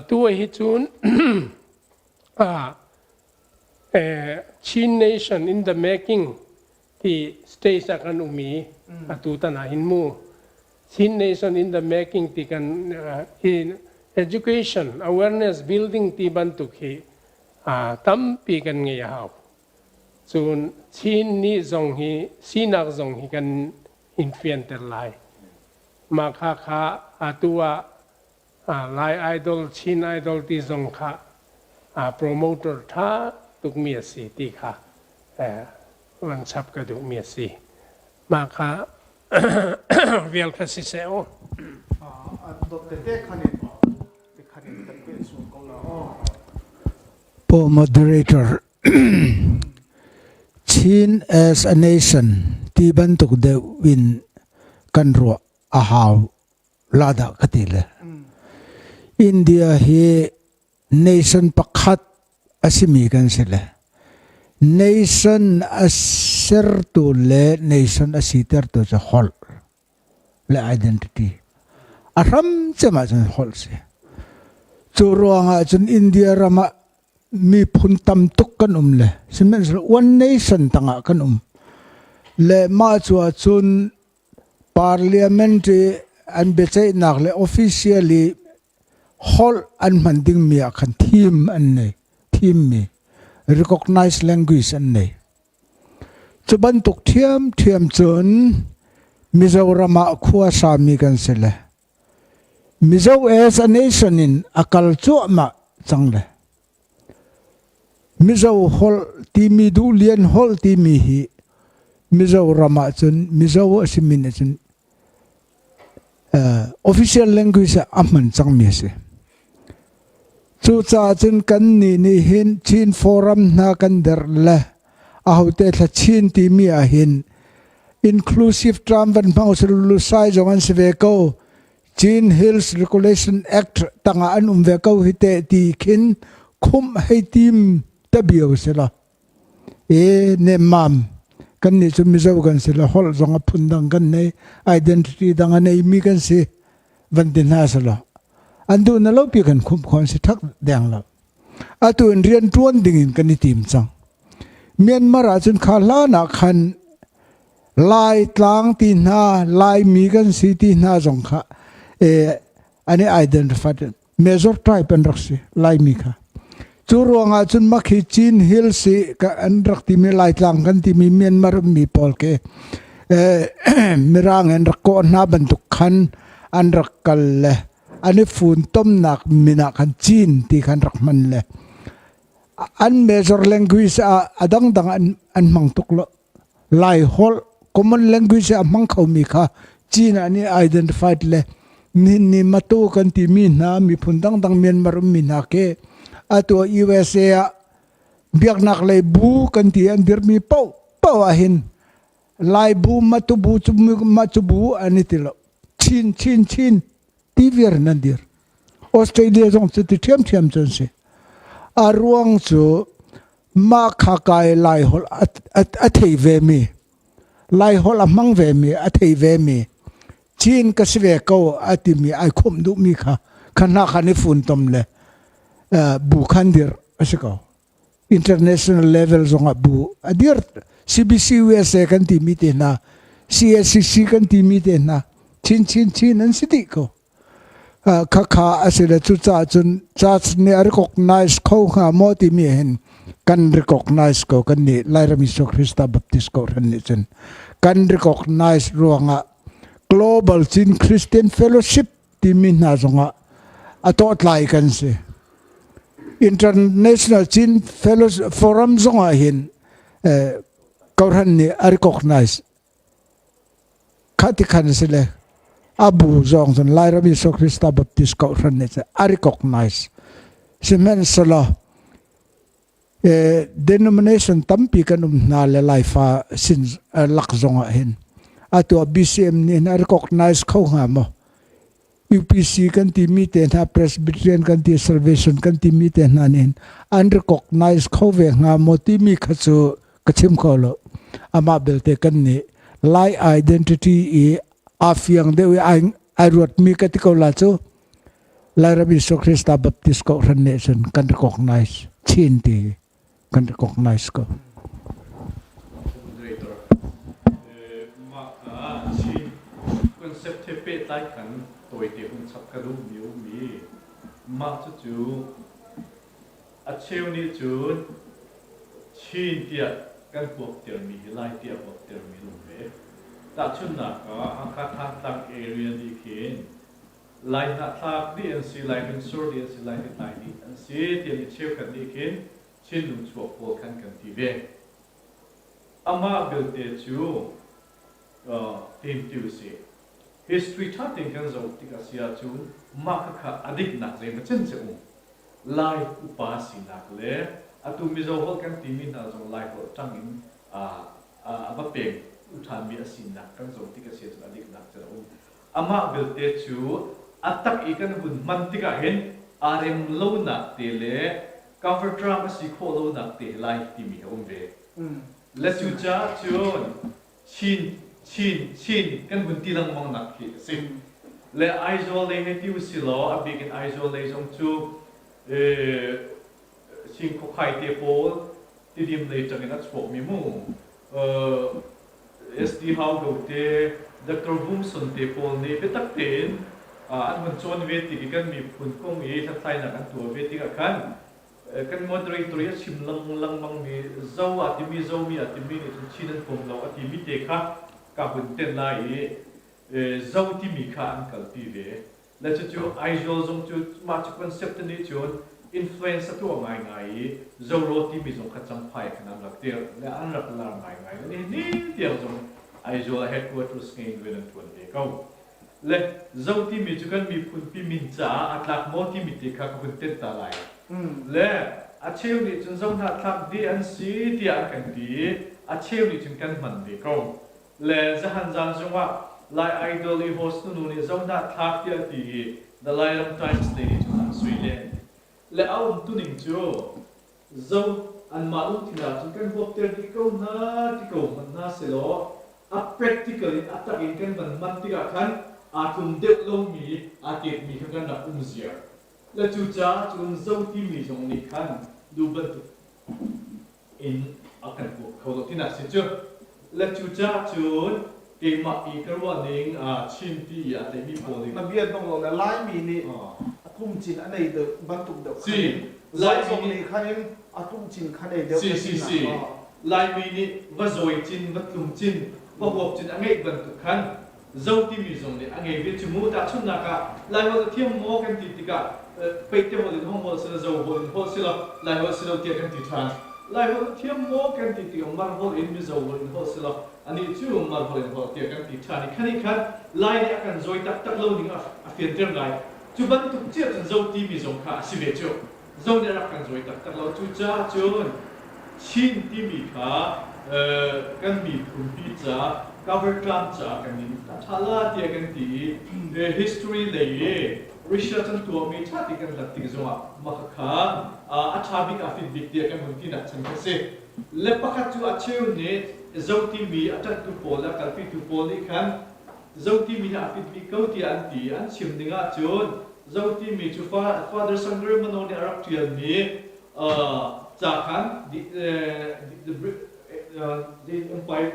[SPEAKER 1] tu hi cun Chin Nation in the making ti stage ah kan um i atu tan ah hin mu Chin Nation in the making ti kan in education awareness building ti bantuk hi tampi kan ngei a hau. Cun Chin nih zong hi sinak zong hi kan in fianter lai. Mah kha kha atu ah Lai Idol, Chin Idol ti zong kha promoter ṭha tukmi a si ti kha van chap ka duhmi a si. Mah kha vial kha siseh u.
[SPEAKER 2] Dot tete khan in te khan in kan peh chung ko la aw.
[SPEAKER 3] Po moderator Chin as a nation ti bantuk deuh in kan ruah a hau la dah ka ti le. India hi nation pakhat a simi kan si le. Nation a sertu le nation a sitertu cu holh le identity. A hram cem ahcun holh si. Cu ruangah cun India ram ah miphun tam tuk kan um le sihmanhsehlaw one nation tangah kan um. Le mah cu ahcun Parliament i an biaceihnak le officially holh an hman dingmi ah khan thim an nei thimmi recognized language an nei. Cu bantuk ṭhiamṭhiam cun Mizoram ah khua sami kan si le Mizo as a nation in a kal cuahmah cang le Mizo holh timi Duhlian holh timi hi Mizoram ahcun Mizo a simi nih cun official language ah a hman cangmi a si. Cucaah cun kannih nih hin Chin Forum hna kan derh le ahote thla Chin timi ah hin inclusive term van hmang usih Lusai zong an si ve ko. Chin Hills Regulation Act tangah an um ve ko hi te ti khin khumh hei tim te bio si la. E nemmam kan nih cu Mizo kan si la holh zong a phun dang kan nei identity dang a nei mi kan si van ti hna si lo. An duh na lo pi kan khumh khon si thak deng lo. Atu in rian tuan ding in kan i tim cang. Myanmar ah cun kha hlan ah khan Lai tlang ti hna, Laimi kan si ti hna zong kha an i identify major tribe an rak si Laimi kha. Cu ruangah cun makhi Chin Hills i an rak timi Laitlang kan timi Myanmar ummi pawl khi Mirang an rak kawh hna bantuk khan an rak kal le an i funtomnak min ah khan Chin ti khan rak hman le an major language ah a dangdang an hmang tuk lo. Lai holh common language a hmang khomi kha Chin ah nih identified le nihin ni Matu kan timi hna miphun dangdang Myanmar ummi hna khi atu USA ah biaknak lei bu kan ti an dirmi paoh paoh ah hin Lai bu Matu bu cu Matu bu an i ti lo Chin Chin Chin ti viar in an dir Australia zong cu ti ṭhiamṭhiam cun si a ruang cu mah kha kai Laiholh a thei vemi Laiholh a hmang vemi a thei vemi Chin ka si ve ko a timi ai khumh duhmi kha kha hna khan i funtom le bu khan dir a si ko international level zongah bu a dir CBC USA kan timi te hna CSCC kan timi te hna chin chin chin an si dih ko Khakha a si le cucaah cun church nih a recognize kho hnga maw timi hin kan recognize ko kan nih Lairam Jesuh Krista Baptist Kohhran nih cun kan recognize ruangah Global Chin Christian Fellowship timi hna zongah a tawhtlai kan si. International Chin Fellowship Forum zongah hin eh, Kohhran nih a recognize. Kha ti khan a si le a bu zong cun Lairam Jesuh Krista Baptist Kohhran nih cun a recognize. Sihmanhsehlaw denomination tampi kan um hna le Laifa sin lak zong ah hin atu ah BCM nih hin a recognize kho hnga maw? UPC kan timi te hna Presbyterian kan ti Salvation kan timi te hna nih an recognize kho ve hnga maw timi kha cu ka chim kho lo. Amah belte kan nih Lai identity i aa fiang deuh i ai ruatmi ka ti ko la cu Lairam Jesuh Krista Baptist Kohhran nih cun kan recognize chin ti kan recognize ko.
[SPEAKER 4] Moderator, mah kha Chin concept he pehtlai khan tawite hun chap ka duhmi a um i mah cucu a cheu nih cun Chin tiah kan huaptermi hi Lai tiah huaptermi an um ve. Tahchunhnak ah Hakha Thantlang area nih khin Lai hnahthlak dih an si, Lai hrinsur dih an si, Lai hritlai dih an si tiah mi cheukhat nih khin Chinlung chuak pawl khan kan ti ve. Amah belte cu team ti usih. History ṭha tein kan zoh tik a si ahcun mah khakha a diknak zeimaw cen cu a um. Lai upa sinak le atu Mizo holh kan timi hna zong Lai holh ṭang in a va peng ṭhanmi a sinak kan zoh tik a si ahcun a diknak cen a um. Amah belte cu a tak i kan hun hman tikah hin aa rem lonak te le cover term a si khawh lonak te lai timi a um ve. Le cucaah cun Chin, Chin, Chin kan hun ti lengmang nak khi a si. Le Aizawl lei hei ti usih law a bik in Aizawl lei zong cu Chin khuakhai te pawl Tidim lei ṭang in a chuakmi mu SD Hau Go te, Dr. Vum Son te pawl nih biatak tein an hun cawn ve tik i kan miphun kong i hlathlainak an tuah ve tikah khan kan moderator i a chim lengmangmi Zo a timi Zomi a timi nih cun Chin an pom lo a timi te kha ka hun tenh lai i Zo timi kha an kalpi ve. Le cucu Aizawl zong cu mah cu concept nih cun influence a tuah ngaingai i Zoro timi zong kha Champhai khan an rak dirh le an rak lar ngaingai. Le nihin ni tiang zong Aizawl headquarters ngei in rian an ṭuan ve ko. Le Zo timi cu kan miphunpi min caah a tlak maw timi te kha ka hun tenh ta lai. Le a cheu nih cun Zo hnahthlak dih an si tiah an kan ti i a cheu nih cun kan hman ve ko. Le zahan zan zongah Lai Idol i host nunu nih zohnahthlak tiah a ti i The Lairam Times lei nih cun an sui len. Le a umtuning cu zo anmah lungthin ah cun kan huapter dih ko hna ti ko hmanh hna sehlaw a practical in a tak in kan van hman tikah khan aa tlum deuh lomi aa ketmi kha kan rak um ziar. Le cucaah cun zo timi zong nih khan duh bantuk in a kan huap kho lo tinak si cu. Le cucaah cun keimah i ka ruahning Chin ti i a tleimi pawl nih
[SPEAKER 2] Na bia dong lo le Laimi nih a tlumcin a nei deuh bantuk deuh
[SPEAKER 4] Si.
[SPEAKER 2] Lai zong nih khan in a tlumcin kha nei deuh
[SPEAKER 4] Si si si. Laimi nih va zawi cin, va tlum cin, va huap cin a ngeih bantuk khan Zo timi zong nih a ngei ve cu mu. Tahchunhnak ah Laiholh a thiam maw kan ti tikah Peite holh in hong holh sila Zo holh in holh sila Laiholh si lo tiah kan ti ṭhan. Laiholh a thiam maw kan ti tikah Mar holh in Mizo holh in holh sila anih cu Mar holh in holh tiah kan ti ṭhan i khanih khan Lai nih a kan zawi taktak lo ning a fianter ngai. Cu bantuk cia cun Zo timi zong kha a si ve cu. Zo nih a rak kan zawi taktak lo. Cucaah cun Chin timi kha kan miphunpi ca cover tlang caah kan in a ṭha la tiah kan ti i history lei i research an tuahmi ṭha ti kan hlat tik zongah mah kha a ṭha bik a fit bik tiah kan hun tinak chan kha si. Le pakhat cu a cheu nih Zo timi a ṭanhtu pawl le a kalpitu pawl nih khan Zo timi hi a fit bik ko tiah an ti. An chim ning ahcun Zo timi cu Father Sangre nih a rak ṭialmi ca khan the empire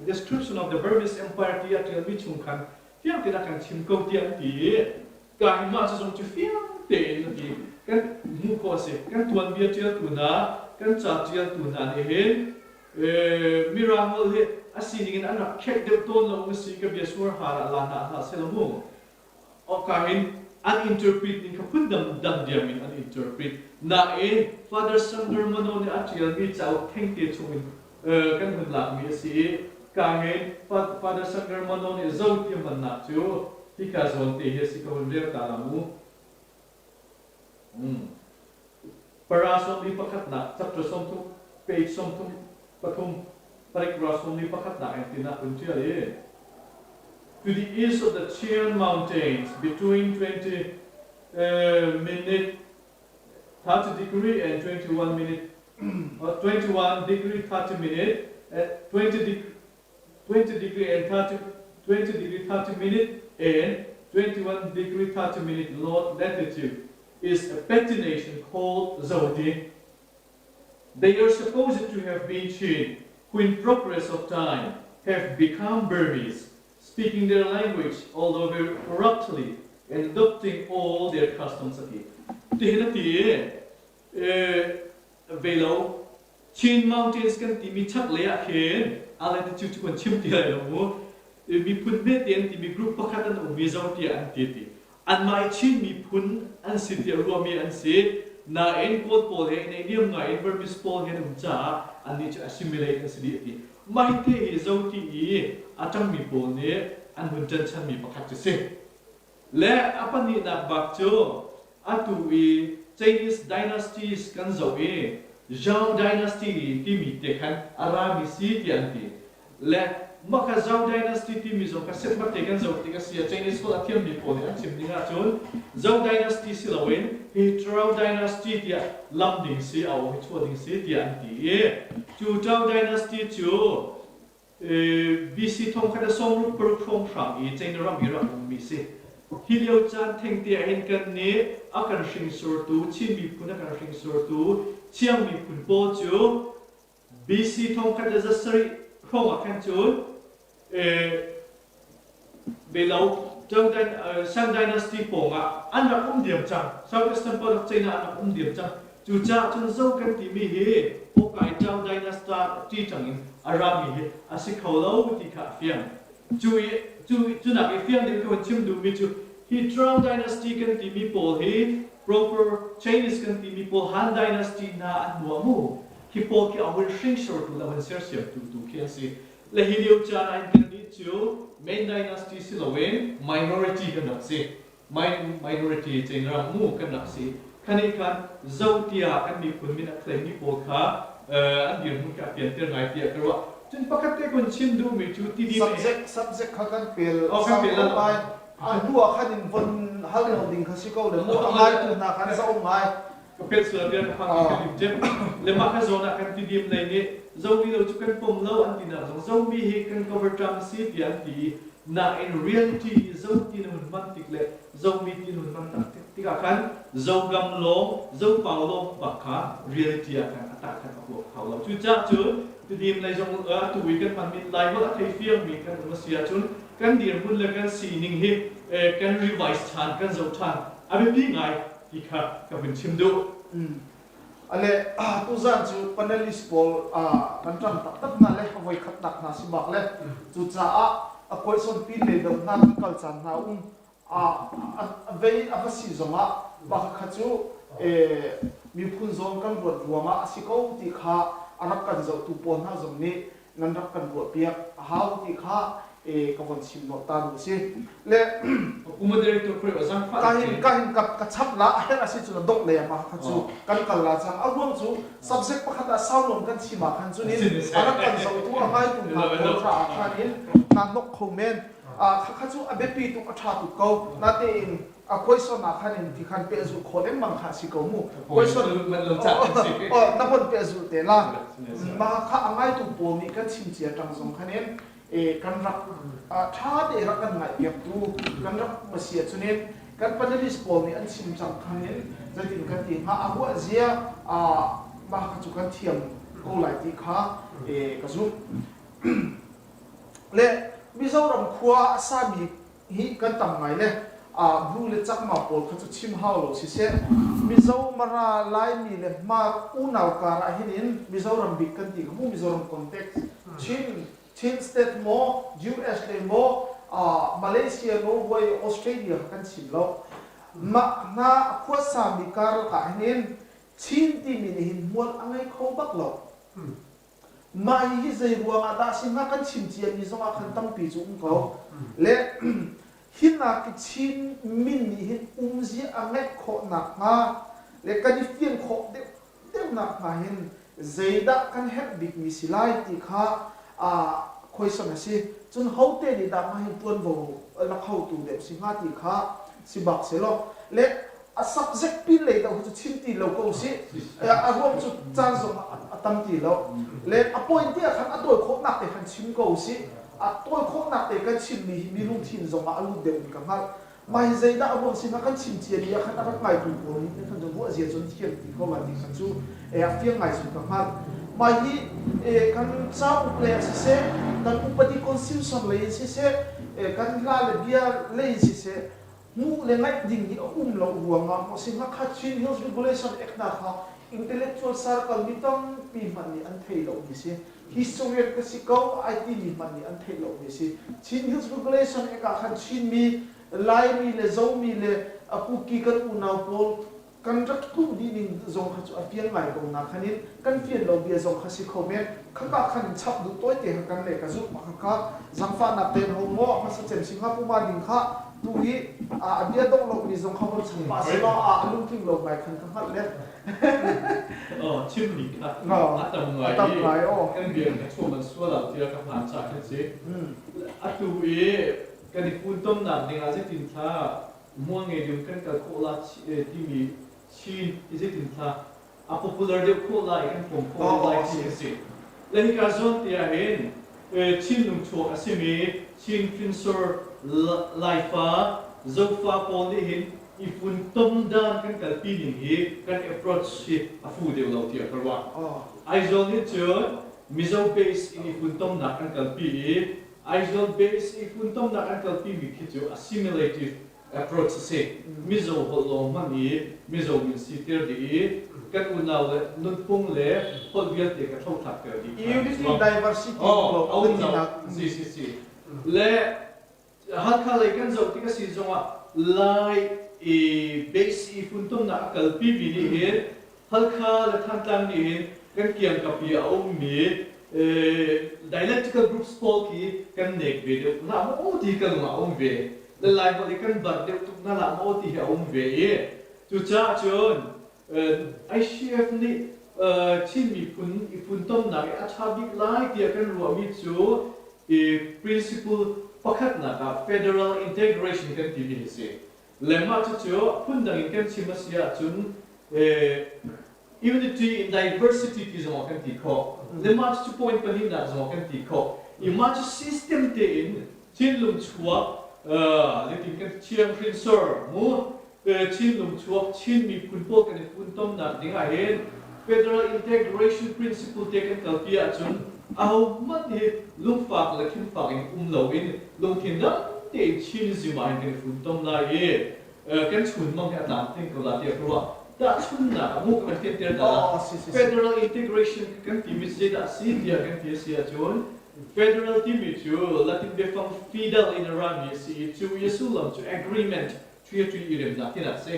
[SPEAKER 4] description of the Burmese Empire ti a ṭialmi chung khan fiang tein a kan chim ko tiah an ti i ka hi mah cu zong cu fiang tein a ti kan hmuh khawh a si. Kan tuanbia ṭialtu hna, kan ca ṭialtu hna nih hin Mirang holh hi a sining in an rak khenh deuh tawn lo a si ka bia suar har ah la hna hlah seh mu. Awka hin an interpret ning kha phun dang dang diam in an interpret. Nain Father Sander Mano nih a ṭialmi cauk thengte chung in Kan hun lakmi a si i Kangen Father Shankar Mano nih zo ti a hmannak cu hika zawn te hi a si ka hun rel ta la mu. Para sawmli pakhatnak chapter 30 page 33 paragraph 41nak in tin ah hun ṭial i To the east of the Chian Mountains between 20 minute 30 degree and 21 minute 21 degree 30 minute 20 degree 20 degree and 30 20 degree 30 minute and 21 degree 30 minute north latitude is a petty nation called Zodi. They are supposed to have been Chin, who in progress of time have become Burmese, speaking their language although very corruptly and adopting all their customs ati. Tihin ati ve lo Chin Mountains kan timi chaklei ah khin ale ti cu kan chim ti lai lo mu miphun hmete an timi group pakhat an um mi zo tiah an ti ti anmah i Chin miphun an si tiah ruahmi an si nain Kawl pawl he neihniam ngai in Burmese pawl he an um caah annih cu assimilate an si dih ti mah hi te hi zo ti i a ṭangmi pawl nih an hun ṭanchanmi pakhat cu si Le a pahnihnak bak cu atu i Chinese dynasties kan zoh i Zhou dynasty timi te khan a rami si tiah an ti. Le mah kha Zhou dynasty timi zong kha setmat te kan zoh tik a si ah Chinese holh a thiammi pawl nih an chim ning ahcun Zhou dynasty si loin hi Zhou dynasty tiah lam ding si a aw hi chuah ding si tiah an ti i cu Zhou dynasty cu BC 1606 hrawnghrang i China ram i rak ummi si. Hi lio caan thengte ah hin kan nih a kan hringsortu Chin miphun a kan hringsortu Chiang miphun pawl cu BC 1700 hrawng ah khan cun Belo Shang Dynasty pawng ah an rak um diam cang. Southeastern part of China an rak um diam cang. Cucaah cun Zo kan timi hi Hawkeye Zhao Dynasty ṭang in a rami hi a si kho lo ti kha a fiang. Cu i cu cunak i fiang ding ka hun chim duhmi cu hi Zhao Dynasty kan timi pawl hi proper Chinese kan timi pawl Han Dynasty hna an hnu ah mu hi pawl khi a hun hringsortu le a hun sersiamtu tu khi an si. Le hi lio caan ah hin kannih cu main dynasty si loin minority kan rak si. Minority Chinram mu kan rak si. Khani khan Zo tiah kan miphun min a claim mi pawl kha an dirhmun kha a fianter ngai tiah ka ruah. Cun pakhat te kun chim duhmi cu tidim
[SPEAKER 2] Subject subject kha kan pel
[SPEAKER 4] Oh, kan pel
[SPEAKER 2] sau lai. A hnu ah khan in von hal lo ding kha si ko le mu a ngaitu hna khan za um ngai.
[SPEAKER 4] Ka pet sual tiah ka phang ka lim cem. Le mah kha zawn ah kan tidim lei nih Zomi lo cu kan pom lo an tinak zong Zomi hi kan cover ṭam si tiah an ti i nain reality hi Zo ti na hun hman tik le Zomi ti na hun hman tak tikah khan Zogam lawng Zopau lawng bak kha reality ah khan a tak khan a huap kho lo. Cucaah cun tidim lei zong atu i kan hmanmi Laiholh a thei fiangmi kan um a si ahcun kan dirhmun le kan sining hi kan revise ṭhan kan zoh ṭhan a biapi ngai ti kha ka vun chim duh.
[SPEAKER 2] Ale tuzan cu panelist pawl kan ṭang taktak hna le voi khatnak hna si bak le cucaah a question pin le deuh hna kan kal caan hna um a vei a va si zongah pakhat cu miphun zawn kan ruat ruangah a si ko ti kha a rak kan zohtu pawl hna zong nih nan rak kan ruahpiak a hau ti kha ka von chim nawt ta nu si le
[SPEAKER 4] moderator khui ozang
[SPEAKER 2] ka hin ka hin ka ka chap la a her a si cu dongh lei ma kha cu kan kal la chang a ruang cu subject pakhat ah sau kan chim ah khan cun in a rak kan zohtu a ngai tu hna pawl tha ah khan in na nok kho men kha kha cu a biapi tuk a tha tuk ko natein a question ah khan in ti khan pehzulh khawh lengmang kha si ko mu question na von pehzulh te la mah kha a ngaitu pawl nih kan chim cia ṭang zong khan in kan rak ṭha te rak kan ngaihpiaktu kan rak si ahcun in kan panelist pawl nih an chim cang khan in zeitin kan ti hnga a ruah zia mah kha cu kan thiam ko lai ti kha ka zumh le Mizoram khua a sami hi kan tam ngai le Bru le Chakma pawl kha cu chim hau lo siseh Mizo Mara Laimi le Hmar unau kar ah hin in Mizoram bik kan ti kha mu Mizoram context Chin Chin state maw US le maw Malaysia Norway Australia kha kan chim lo mah hna khuasa mi kar lakah hin in Chin timi nih hin hmual a ngei kho bak lo. Mah hihi zei ruangah dah si hnga kan chim ciami zongah khan tampi cu um ko. Le hinak Chin min nih hin umzia a ngeih khawh nakhnga le kan i fian khawh deuh deuhnak hnga hin zeidah kan herh bikmi si lai ti kha khuaisan a si. Cun hote nih dah mah hin ṭuanvo la khotu deuh si hnga ti kha si bak selaw le a subject pin lei deuh cu chim ti lo ko si a ruang cu caan zong a tam ti lo le a point te ah khan a tawi khawhnak te khan chim ko si a tawi khawhnak te kan chimmi hi mi lungthin zong ah a lut deuh mi ka hngalh mah hi zeidah a ruang sin ah kan chim cia mi ah khan a rak ngaitu pawl nih khan cu ruah zia cun thiam ti ko la ti kha cu a fiang ngai cun ka hngalh mah hi kan cauk lei ah siseh kan upadi constitution lei in siseh kan hla le bia lei in siseh hmuh le ngaih ding hi a um lo ruangah maw si hnga kha Chin Hills Regulation Act hna kha intellectual circle mi tampi hmanh nih an thei lo mi si historian ka si ko ai ti mi hmanh nih an theih lo mi si Chin Hills Regulation Act ah khan Chinmi Laimi le Zomi le Kuki kan unau pawl kan rak tluh dih ning zong kha cu a fiang ngai ko na khan in kan fian lo bia zong kha si kho men khaka khan in chap duh tawi te kha kan le ka zumh ma kha zangfahnak ten ho maw hmasa cem sing ha puma ding kha tu hi a bia dong lo mi zong kha von chim pa se law a lungtling lo ngai khan ka hngalh le
[SPEAKER 4] Oh chim mi kha a tam ngai
[SPEAKER 2] a tam ngai oh
[SPEAKER 4] kan bia ka chuam an sual al tia ka hman cha khan si atu i kan i funtomnak ding ah zeitin thla mual ngei ding kan kal khawh la timi Chin i zeitin thla a popular deuh khawh lai kan pom khawh lai ti a si. Le hika zawn te ah hin Chin lungchuak a simi Chin hrinsor Laifa Zofa pawl nih hin i funtom dan kan kalpi ning hi kan approach hi a fu deuh lo tiah ka ruah. Aizawl nih cun Mizo base in i funtomnak an kalpi i Aizawl base i funtomnak an kalpimi khi cu assimilative approach a si. Mizo holh lawng hmang i Mizo min siter dih i kan unau le nunphung le holh vialte ka thlothlakter dih.
[SPEAKER 2] Unity diversity
[SPEAKER 4] oh, Si si si. Le Halkha lei kan zoh tik a si zongah Lai i base i funtomnak a kalpimi nih hin Halkha le Thantlang nih hin kan kiangkap i a ummi dialectical groups pawl khi kan nek ve deuh hlah maw ti ka lung ah a um ve. Le Laiholh hi kan barh deuh tuk hna hlah maw ti hi a um ve i cucaah cun ICF nih Chin miphun i funtomnak i a ṭha bik lai tiah kan ruahmi cu principle pakhatnak ah federal integration kan timi hi a si. Le mah cucu phundang in kan chim a si ahcun unity in diversity ti zong ah kan ti khawh. Le mah cucu point pahnihnak zong ah kan ti khawh. I mah cu system tein thinlung chuak zeitin kan thiang hrinsor mu Chinlung chuak Chin miphun pawl kan i funtomnak ding ah hin federal integration principle te kan kalpi ahcun ahohmanh hi lungfak le thinfak in um loin lungthin dam tein Chinism ah hin kan i funtom lai i kan chunmang hi a tlamtling ko la tiah ka ruah. Tahchunhnak ah mu kan fianter ta federal integration kan timi zeidah a si tiah kan ti a si ahcun federal timi cu Latin biafang fidel in a rami a si i cu i a sullam cu agreement ṭi i remnak tinak a si.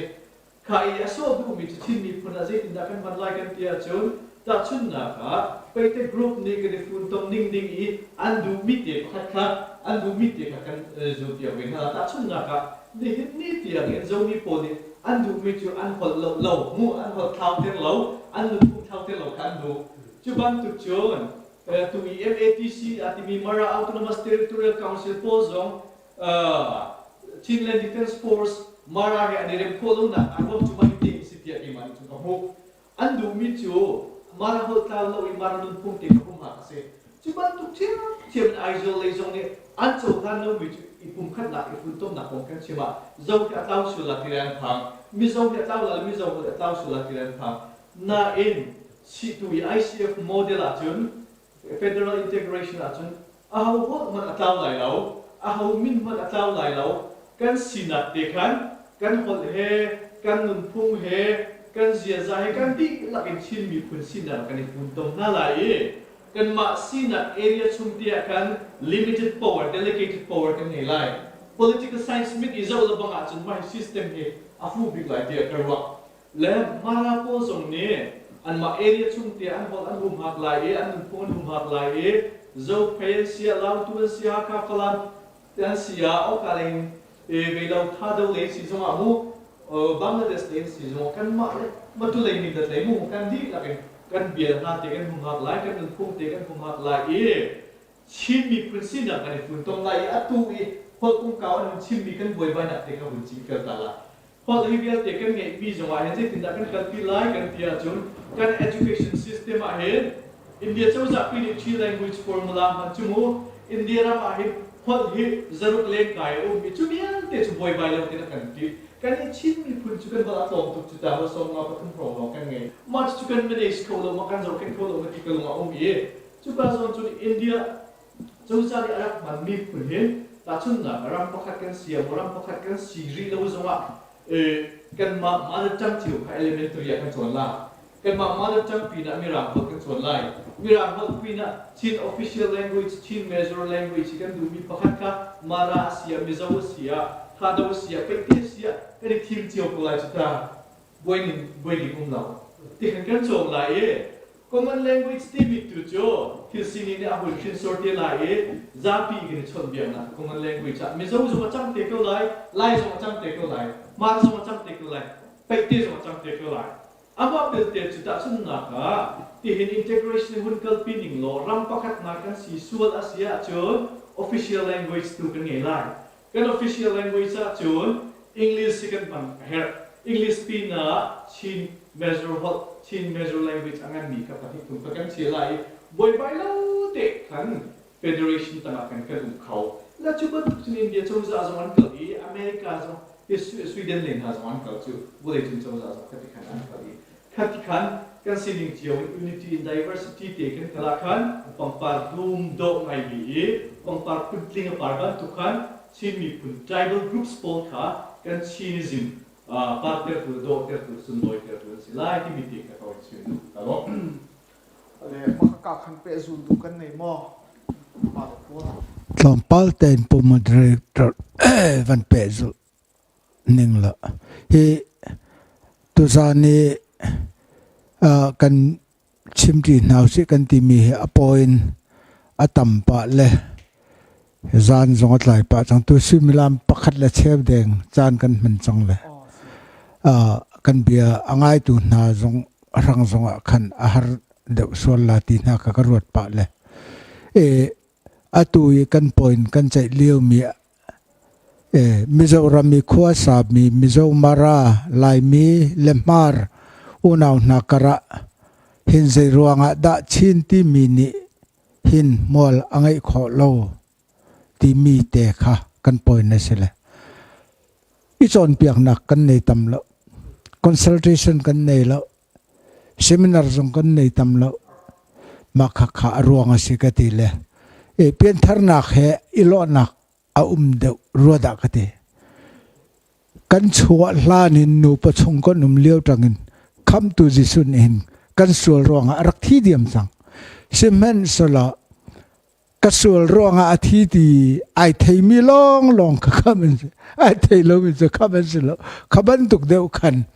[SPEAKER 4] Kha i a sawh duhmi cu Chin miphun ah zeitindah kan hman lai kan ti ahcun tahchunhnak ah Paite Group nih kan i funtom ning ding i an duhmi te pakhat kha an duhmi te kha kan zulpiak ve hna. Tahchunhnak ah nihin ni tiang in Zomi pawl nih an duhmi cu an holh lo lo mu an holh thlau ter lo an nunphung thlau ter lo kha an duh. Cu bantuk cun tu i MATC a timi Mara Autonomous Territorial Council pawl zong Chinland Defense Force Mara he an i rem khawh lonak a ruang cu mah hi te si tiah keimah nih cun ka hmuh. An duhmi cu Mara holh tlau lo i Mara nunphung te kha humhak a si. Cu bantuk ṭhiamṭhiam in Aizawl lei zong nih an cohlan lomi cu i pumkhatnak i funtomnak kong kan chim ah Zo hi a tlau sual la ti an phang. Mizo hi a tlau la Mizo holh a tlau sual la ti an phang. Nain tu i ICF model ahcun Federal integration ahcun aho holh hmanh a tlau lai lo, aho min hmanh a tlau lai lo. Kan sinak te khan kan holh he, kan nunphung he, kan ziaza he kan dihlak in Chin miphun sinak kan i funtom hna lai i kanmah sinak area chung te ah khan limited power, delegated power kan ngei lai. Political science mit i zoh lebang ahcun mah hi system hi a fu bik lai tiah ka ruah. Le Mara pawl zong nih Anmah area chung te an holh an humhak lai i an nunphung an humhak lai i Zophei an si ah Lautu an si Hakha Falam an si ah Awka lei in Veilo Thado lei si zongah mu Bangladesh lei si zongah kanmah le Matu lei Mindat lei mu kan dihlak in kan bia hna te kan humhak lai kan nunphung te kan humhak lai i Chin miphun sinak kan i funtom lai i atu i holh kongkau an hun chimmi kan buaibainak te kha vun chimfel ta lai. Holh hi vialte kan ngeihmi zongah hin zeitindah kan kalpi lai kan ti ahcun kan education system ah hin India cozah pi nih Chin language formula hman cu mu India ram ah hin holh hi zaruk lengkai a um i cu vialte cu buaibai lo tein a kan ti. Kan i Chin miphun cu kan holh a tlawm tuk cu ta holh sawm nga pathum hrawng lawng kan ngei. Mah cu kan manage kho lo ma kan zohkhenh kho lo ma ti ka lung a um i Cuka zawn cun India cozah nih a rak hmanmi phun hi tahchunhnak ram pakhat kan si ah ram pakhat kan si rih lo zongah kanmah mother tongue cio kha elementary ah kan cawn lai. Kanmah mother tongue pinah Mirang holh kan cawn lai. Mirang holh pinah Chin official language, Chin major language hi kan duhmi pakhat kha Mara a si ah, Mizo a si ah, Thado a si ah, Paihte a si ah kan i thim cio ko lai cu ta. Buai ning buai ding um lo. Ti khan kan cawng lai i Common language timi tu cu thil sining nih a hun hrinsor te lai i zapi kan i chawnhbiaknak common language ah Mizo zong a cang te ko lai, Lai zong a cang te ko lai, Hmar zong a cang te ko lai, Paihte zong a cang te ko lai. Amah belte cu tahchunhnak ah tihin integration hun kalpi ning law ram pakhatnak kan si sual a si ahcun official language tu kan ngei lai. Kan official language ahcun English hi kan hman a herh. English pinah Chin major holh, Chin major language a nganmi kha pahnih thum kha kan chia lai i buaibai lo te khan federation tangah kan kan um kho. La cu bantuk cun India cozah zong an kal i America zong Sweden lei hna zong an kal cu vawleicung cozah zong khati khan an kal i Khati khan kan sining cio in unity in diversity te kan kal ah khan pangpar dum dawh ngaimi i pangpar phuntling a par bantuk khan Chin miphun tribal groups pawl kha kan Chinism partertu dawhtertu sunlawitertu an si lai timi te kha ka chim duh ka lawm.
[SPEAKER 2] Le maka khan pe zul du kan nei maw?
[SPEAKER 3] Tlawmpal tein pu moderator van pe zul ning la hi tuzan i kan chimṭi hna usih kan timi hi a paw in a tam pah le zan zong a tlai pah cang tu suimilam pakhat le cheu deng caan kan hman cang le kan bia a ngaitu hna zong hrang zong ah khan a har deuh sual la ti hna ka ka ruat pah le e atu i kan point kan ceih liomi Mizoram i khuasa mi Mizo Mara, Laimi le Hmar unau hna karah hin zeiruangah dah Chin timi nih hin hmual a ngeih khawh lo timi te kha kan point a si le. I cawnpiaknak kan nei tam lo. Consultation kan nei lo. Seminar zong kan nei tam lo. Mah khakha a ruang a si ka ti le. E, piantharnak he i lawhnak a um deuh rua dah ka ti. Kan chuah hlan in nupa chung kan um lio tangin khamtu Jesuh nih hin kan sual ruangah a rak thi diam cang. Sihmanhsehlaw ka sual ruangah a thi ti ai theimi lawnglawng kha kham an si. Ai thei lomi cu kham an si lo. Kha bantuk deuh khan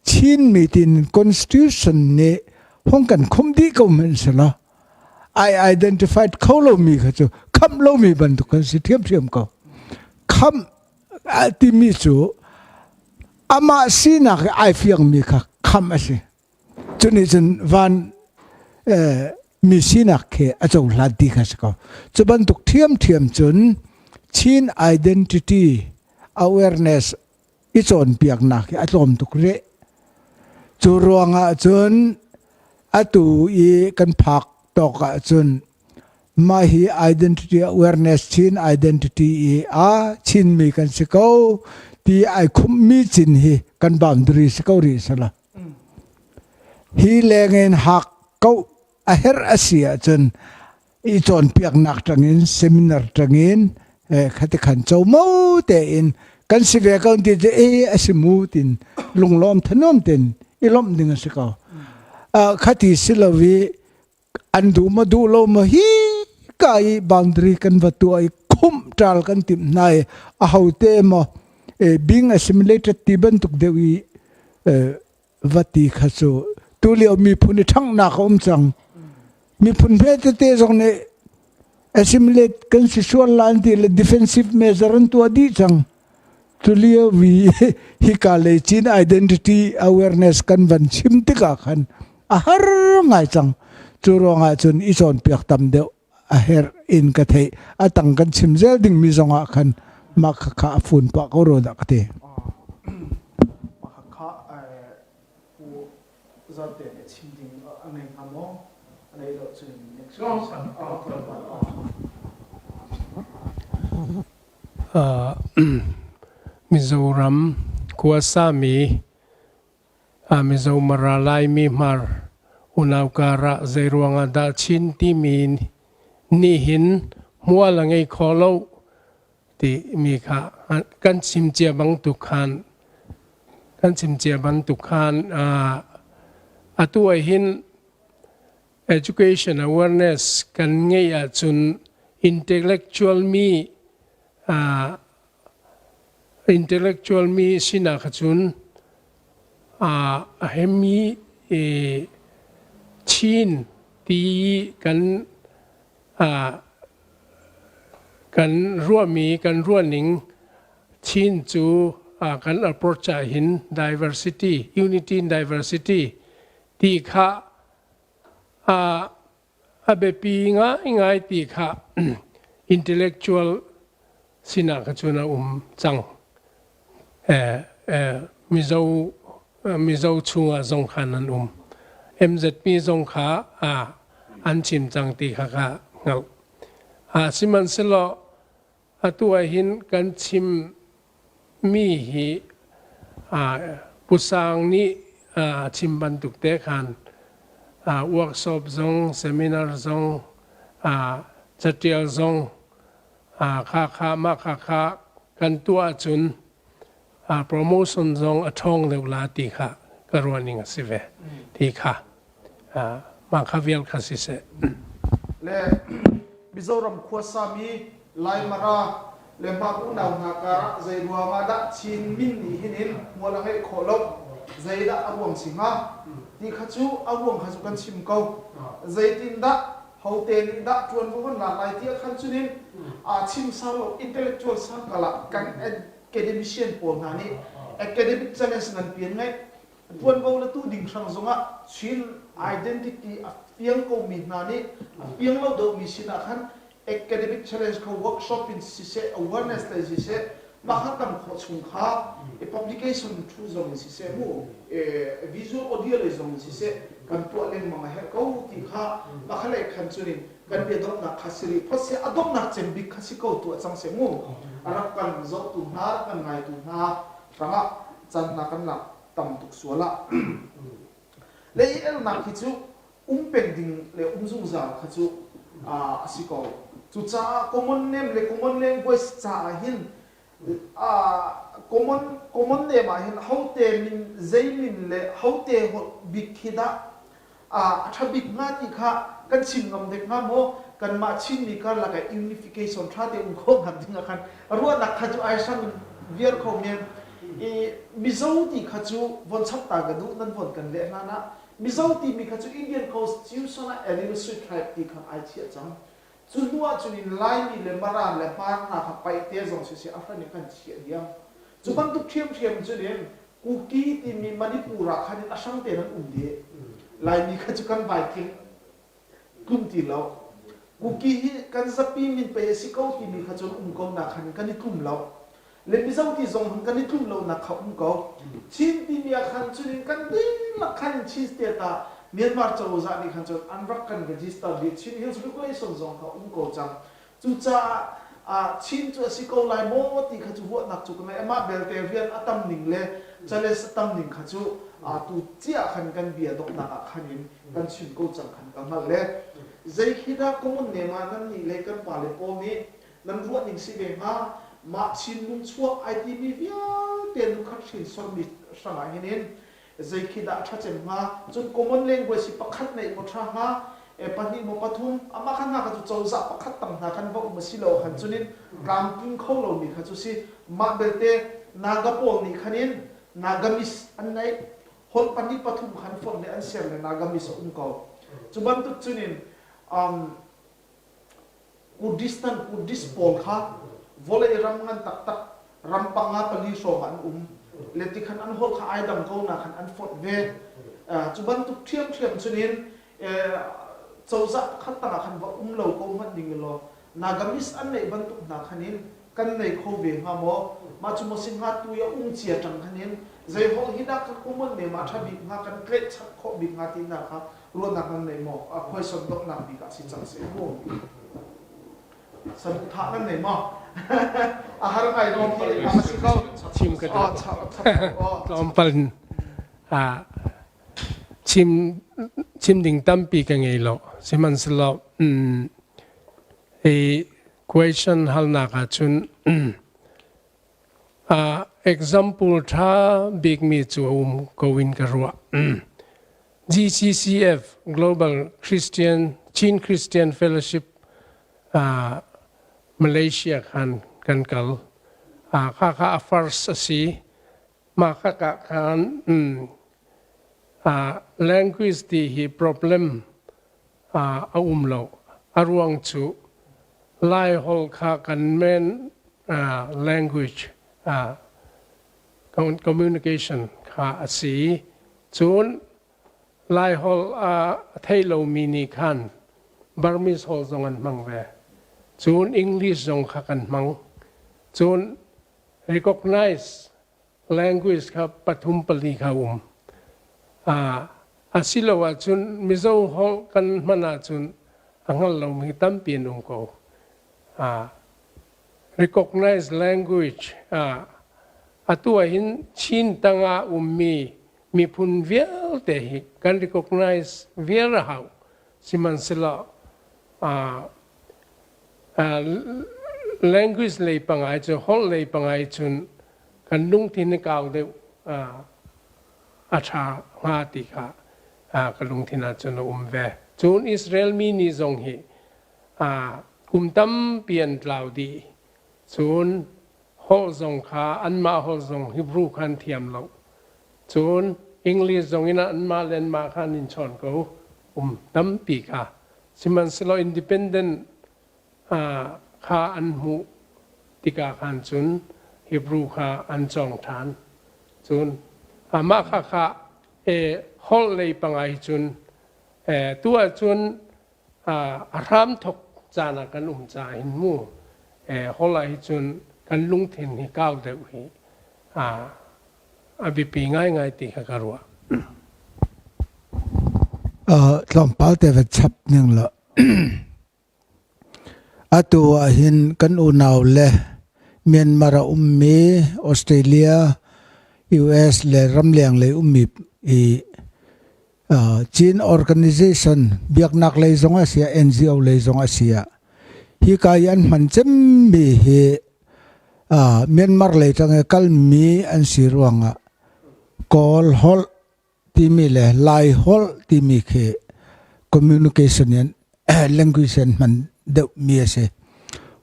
[SPEAKER 3] Chin mi tin constitution nih hung kan khum dih ko hmanh selaw ai identified kho lomi kha cu khamh lomi bantuk kan si ṭhiamṭhiam ko. Khamh timi cu amah sinak i ai fiangmi kha khamh a si. Cu nih cun van mi sinak khi a cohlan ti kha si ko. Cu bantuk ṭhiamṭhiam cun Chin identity awareness i cawnpiaknak hi a tlawm tuk rih. Cu ruangah cun atu i kan phak tawk ahcun mah hi identity awareness Chin identity i a Chinmi kan si ko ti ai khummi cin hi kan boundary si ko rih sala. Hi lengin hak ko a herh a si ahcun i cawnpiaknak tangin seminar tangin khati khan chomo tein kan si ve ko ti cu e a si mu tin lunglawm thanuam tin i lawmh ding a si ko khati si lo i an duh ma duh lo ma hi ka i boundary kan va tuah i khumh ṭal kan timh hna i a ho te maw being assimilated ti bantuk deuh i va ti kha cu Tulio miphun i ṭhanghnak a um cang. Miphun hme tete zong nih assimilate kan si sual la an ti le defensive measure an tuah dih cang. Tulio vi hika lei Chin identity awareness kan van chim tikah khan a har ngai cang. Cu ruangah cun i cawnpiak tam deuh a herh in ka theih. A tang kan chim zel dingmi zongah khan mah khakha a fun pah ko rua dah ka ti.
[SPEAKER 2] Mah khakha Pu Zarte nih chim ding a ngei hnga maw? A ngei lo cun next question.
[SPEAKER 1] Mizoram khuasami Mizo Mara Laimi Hmar unau karah zeiruangah dah Chin timi nih hin hmual a ngei kho lo timi kha kan chim cia bantuk khan kan chim cia bantuk khan atu ah hin education awareness kan ngeih ahcun intellectual mi intellectual mi sinak cun a hemi Chin ti kan kan ruahmi kan ruahning Chin cu kan approach ah hin diversity unity in diversity ti kha a biapi ngaingai ti kha intellectual sinah kha cun a um cang. Mizo Mizo chungah zong khan an um. MZP zong kha an chim cang ti kha ka hngalh. Sihmanhsehlaw Atu ahhin kan chimmi hi Pu Sang nih a chim bantuk te khan workshop zong, seminar zong, catial zong khakha mah khakha kan tuah ahcun promotion zong a ṭhawng deuh la ti kha ka ruahning a si ve ti kha mah kha vial kha siseh.
[SPEAKER 2] Le Mizoram khuasami Lai Mara le Hmar unau hna karah zei ruangah dah Chin min nih hin in hmual a ngeih khawh lo zeidah a ruang si hnga ti kha cu a ruang kha cu kan chim ko zeitindah hote nih dah ṭuanvo kan lak lai ti ah khan cunin a chim sang lo intellectual sang kala kan academician pawl hna nih academic challenge nganpi an ngeih Ṭuanvo la tu ding hrang zongah Chin identity a fiang komi hna nih a fiang lo deuhmi sinah khan academic challenge kha workshop in siseh awareness lei siseh mah kha tam khawh chung kha publication thu zong in siseh mu visual audio lei zong in siseh kan tuah lengmang a herh ko ti kha mah kha lei khan cunin kan bia donghnak kha si rih phot seh a donghnak cem bik kha si ko tuah cang seh mu a rak kan zohtu hna rak kan ngaitu hna hrangah can hna kan lak tam tuk sual ah le i elnak hi cu um peng ding le um zungzal kha cu a si ko cucaah common name le common language caah hin common common name ah hin hote min zei min le hote holh bik khi dah a ṭha bik hnga ti kha kan chim ngam dek hnga maw kanmah Chinmi karlak ah unification ṭha te um khawh hnga ding ah khan ruahnak kha cu ai hrang in viar kho men i Mizo ti kha cu von chap ta ka duh nan von kan leh hlan ah Mizo timi kha cu Indian Constitution ah Elimisri tribe ti kha ai chiah cang cu hnu ah cun in Laimi le Mara le Hmar hna kha paihte zong siseh a hran in kan chiah diam cu bantuk ṭhiamṭhiam cun in Kuki timi Manipur ah khan in a hrang tein an um dih. Laimi kha cu kan vai tling tlum ti lo. Kuki hi kan zapi min pei a si ko timi kha cun um ko nak khan kan i tlum lo. Le Mizo ti zong kan i tlum lo nak kha um ko. Chin timi ah khan cun in kan dihlak khan in Chin state ah Myanmar cozah nih khan cun an rak kan register dih. Chin Hills Regulation zong kha um ko cang. Cucaah Chin cu a si ko lai maw ti kha cu ruahnak cu ka ngei. Amah belte rian a tam ning le challenge a tam ning kha cu tu cia khan kan bia donghnak ah khan in kan chim ko cang khan ka hngalh le zei khi dah common name ah nan nih le kan pale pawl nih nan ruah ning si ve hnga mah Chin lungchuak ai timi vialte lukhat hrinsormi hrangah hin in zei khi dah ṭha cem hnga cun common language hi pakhat neih maw ṭha hnga e pahnih maw pathum amah kha hna kha cu cozah pakhat tang hna khan va um a si lo khan cunin tlamtling kho lomi kha cu si mah belte Naga pawl nih khan in Nagamis an neih. Holh pahnih pathum khan fonh le an ser le Nagamis a um ko. Cu bantuk cun in um, Kurdistan Kurdish pawl kha vawlei ram ngan taktak ram panga pali hrawng ah an um. Le tikhan an holh kha ai dang ko na khan an fonh ve. Cu bantuk ṭhiamṭhiam cun in cozah pakhat tangah khan va um lo ko hmanh ding law Nagamis an neih bantuk hna khan in kan nei kho ve hnga maw? Mah cu maw si hnga tu i a um cia ṭang khan in zei holh hi dah kan common ne ma ṭha bik hnga kan tlaihchap khawh bik hnga ti hna kha ruahnak nan nei maw? A khuaison donghnak bik ah si cang seh mu. Saduhthah nan nei maw? A har ngai mi khi a si ko.
[SPEAKER 1] Chim ka duh. Tlawmpal chim chim ding tampi ka ngei lo. Sihmanhsehlaw hi question halnak ahcun example ṭha bikmi cu a um ko in ka ruah. GCCF Global Christian Chin Christian Fellowship Malaysia khan kan kal. Khakha a first a si. Mah khaka khan language ti hi problem a um lo. A ruang cu Laiholh kha kan main language communication kha a si. Cun Laiholh a thei lomi nih khan Burmese holh zong an hmang ve. Cun English zong kha kan hmang. Cun recognize language kha pathum pali kha um. Asilo ahcun Mizo holh kan hman ahcun a hngal lomi tampi an um ko. Recognize language atu ahhin Chin tangah ummi miphun vialte hi kan recognize viar a hau. Sihmanhsehlaw language lei pangai cu holh lei pangai cun kan lungthin i kau deuh a ṭha hnga ti kha ka lungthin ah cun a um ve. Cun Israel mi nih zong hi kum tampi an tlau dih. Cun holh zong kha anmah holh zong Hebrew kha an thiam lo. Cun English zong in anmah le anmah kha an in chawn ko. Um tampi kha. Sihmanhsehlaw independent kha an hmuh tikah khan cun Hebrew kha an cawng ṭhan. Cun mah kha kha holh lei pangai cun tu ahcun a hramthok caan ah kan um caah hin mu holh ah hi cun kan lungthin hi kau deuh hi a biapi ngaingai ti kha ka ruah.
[SPEAKER 3] Tlawmpal te va chap ning law atu ah hin kan unau le Myanmar a ummi Australia, US le ramleng lei ummi i Chin organization biaknak lei zong a si ah NGO lei zong a si ah hika i an hman cemmi hi Myanmar lei tang i kalmi an si ruangah Kawl holh timi le Lai holh timi khi communication in language in hman deuhmi a si.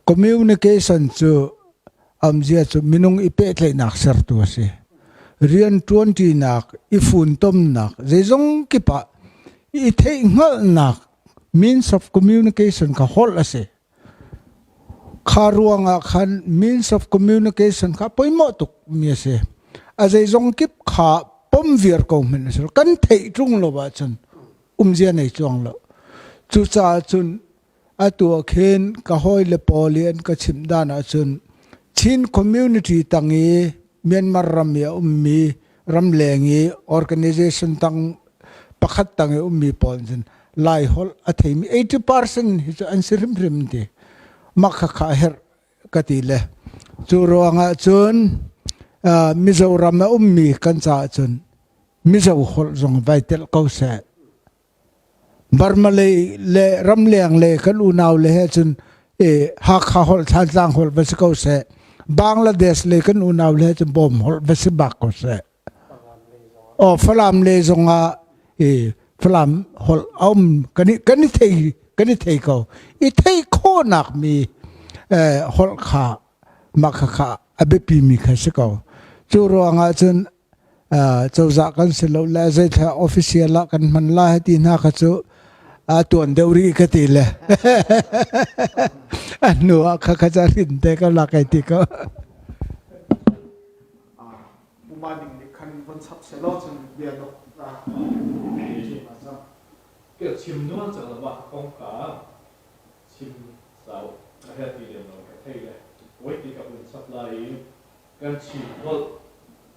[SPEAKER 3] Communication cu amzia cu minung i pehtlaihnak sertu a si. Rian ṭuanṭinak, i funtomnak, zeizong kip ah i theihhngalhnak means of communication kha holh a si. Kha ruangah khan means of communication kha poimawh tuk mi a si. A zeizong kip kha pom viar ko hmanh a si. Kan theih ṭung lo ahcun umzia nei chuang lo. Cucaah cun atu ah khin ka hawile pawl i an ka chimh dan ahcun Chin community tang i Myanmar ram i a ummi ramleng i organization tang pakhat tang i ummi pawl cun Lai holh a theimi 80% hi cu an si hrimhrim ti mah khakha a herh ka ti le cu ruangah cun Mizoram a ummi kan caah cun Mizo holh zong vai telh ko seh Burma lei le ramleng le kan unau le he cun Hakha holh Thlantlang holh va si ko seh Bangladesh le kan unau le he cun Bawm holh va si bak ko seh Oh Falam le zongah i Falam holh a um kan i kan i thei kan i thei ko i thei khawhnak mi holh kha mah kha kha a biapi mi kha si ko cu ruangah cun. Cozah kan si lo le zeithla official ah kan hman lai ti hna kha cu a tuan deuh rih ka ti le a hnu ah kha kha ca rin te ka la kai ti ko.
[SPEAKER 2] Puma ding nih khan von chap selaw cun bia dok
[SPEAKER 4] Ka chim nual cang la mah kong kha chim sau a herh ti lem lo ka thei le voi ti ka hun chap lai i kan Chin holh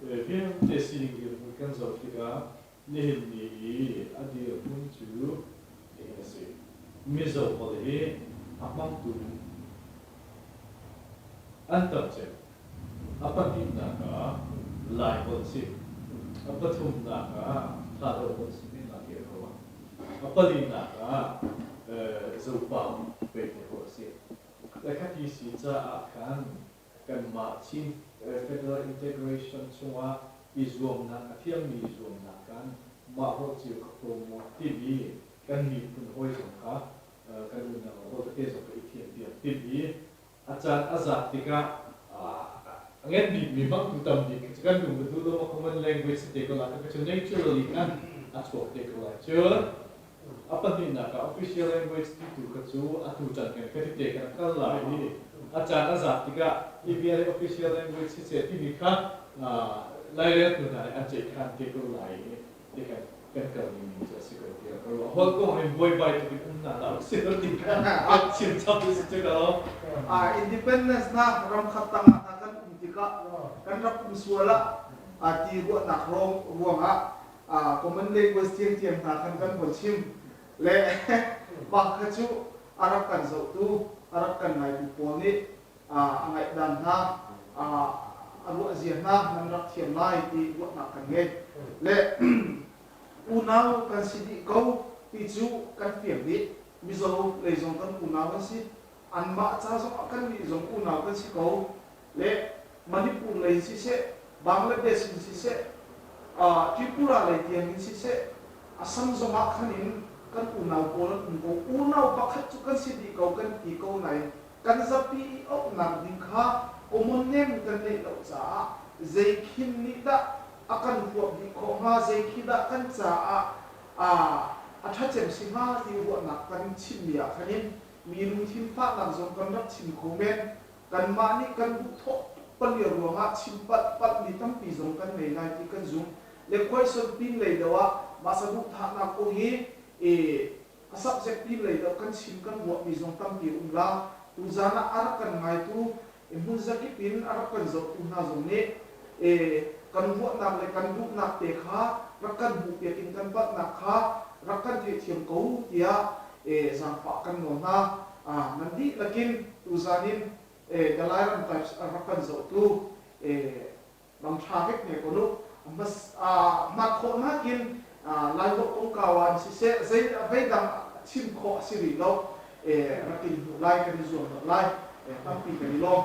[SPEAKER 4] vialte sining dirhmun kan zoh tikah nihin ni i a dirhmun cu nihin a si. Mizo holh hi a hmangtu an tam cem. A pahnihnak ah Lai holh si. A pathumnak ah Thado holh si men lai tiah ka ruah. A palinak ah Zopau Peite holh a si. Le khati si caah khan kanmah Chin Federal Integration chungah i zuamnak a thiammi i zuamnak kan mah holh cio kha promote timi kan miphun hawi zong kha kan unau holh tete zong kha i thiampiak timi a caan a zat tikah a ngen bikmi hmangtu tam bik cu kan lung duh lo common language te ko lai cu naturally khan a chuak te ko lai. Cun a pahnihnak ah official language ti tu kha cu atu caan kan ka ti te kan kal lai i a caan a zat tikah hi bia hi official language si seh timi kha laireltu hna nih an ceihkhan te ko lai i ti kan kan kal ning cu a si ko tiah ka ruah. Holh kong in buaibai tuk in um hna hlah usih ti kha an chim chap si cu ko.
[SPEAKER 2] Independence na ram khat tang ah kan um tikah kan rak um sual ah ti ruahnak ruangah common language thiamthiam hna khan kan von chim le mah kha cu a rak kan zohtu a rak kan ngaitu pawl nih a ngaihdan hna a ruahzia hna nan rak thiam lai ti ruahnak kan ngei le unau kan si dih ko ti cu kan fiang dih. Mizo lei zong kan unau kan si, anmah ca zong ah kan nih zong unau kan si ko le Manipur lei in siseh, Bangladesh in siseh, Tripura lei tiang in siseh, Assam zong ah khan in kan unau pawl an um ko. Unau pakhat cu kan si dih ko kan ti ko nain kan zapi i auhnak ding kha common name kan neih lo caah zei khin nih dah a kan huap dih khawh hnga, zei khi dah kan caah a ṭhacem si hnga ti ruahnak kan chimmi ah khan in mi lungthin fahnak zong kan rak chim kho men. Kanmah nih kan duh thawh palia ruangah chim palh palhmi tampi zong kan ngei lai ti kan zum. Le khuaison pin lei deuh ah mah saduhthahnak kong hi a subject pin lei deuh kan chim kan ruahmi zong tampi a um la. Tuzan ah a rak kan ngaitu hmun zakip in a rak kan zohtu hna zong nih kan ruahnak le kan duhnak te kha rak kan hmuhpiak in kan palhnak kha rak kan theihthiam ko tiah zaangfah kan nawl hna. Nan dihlak in tuzan in Dalai ram types rak kan zohtu lam ṭha vek ne ko nu. Hmat khawh nakin Laiholh kongkau ah siseh zei veidang chim khawh a si rih lo. Rak in hmuh lai kan i zuam lai. Tampi kan i lawm.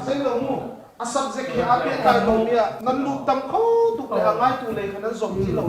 [SPEAKER 2] Zei lo mu a subject hi aa pehtlai lomi ah nan lut tam kho tuk le a ngaitu lei kha nan zom ti lo.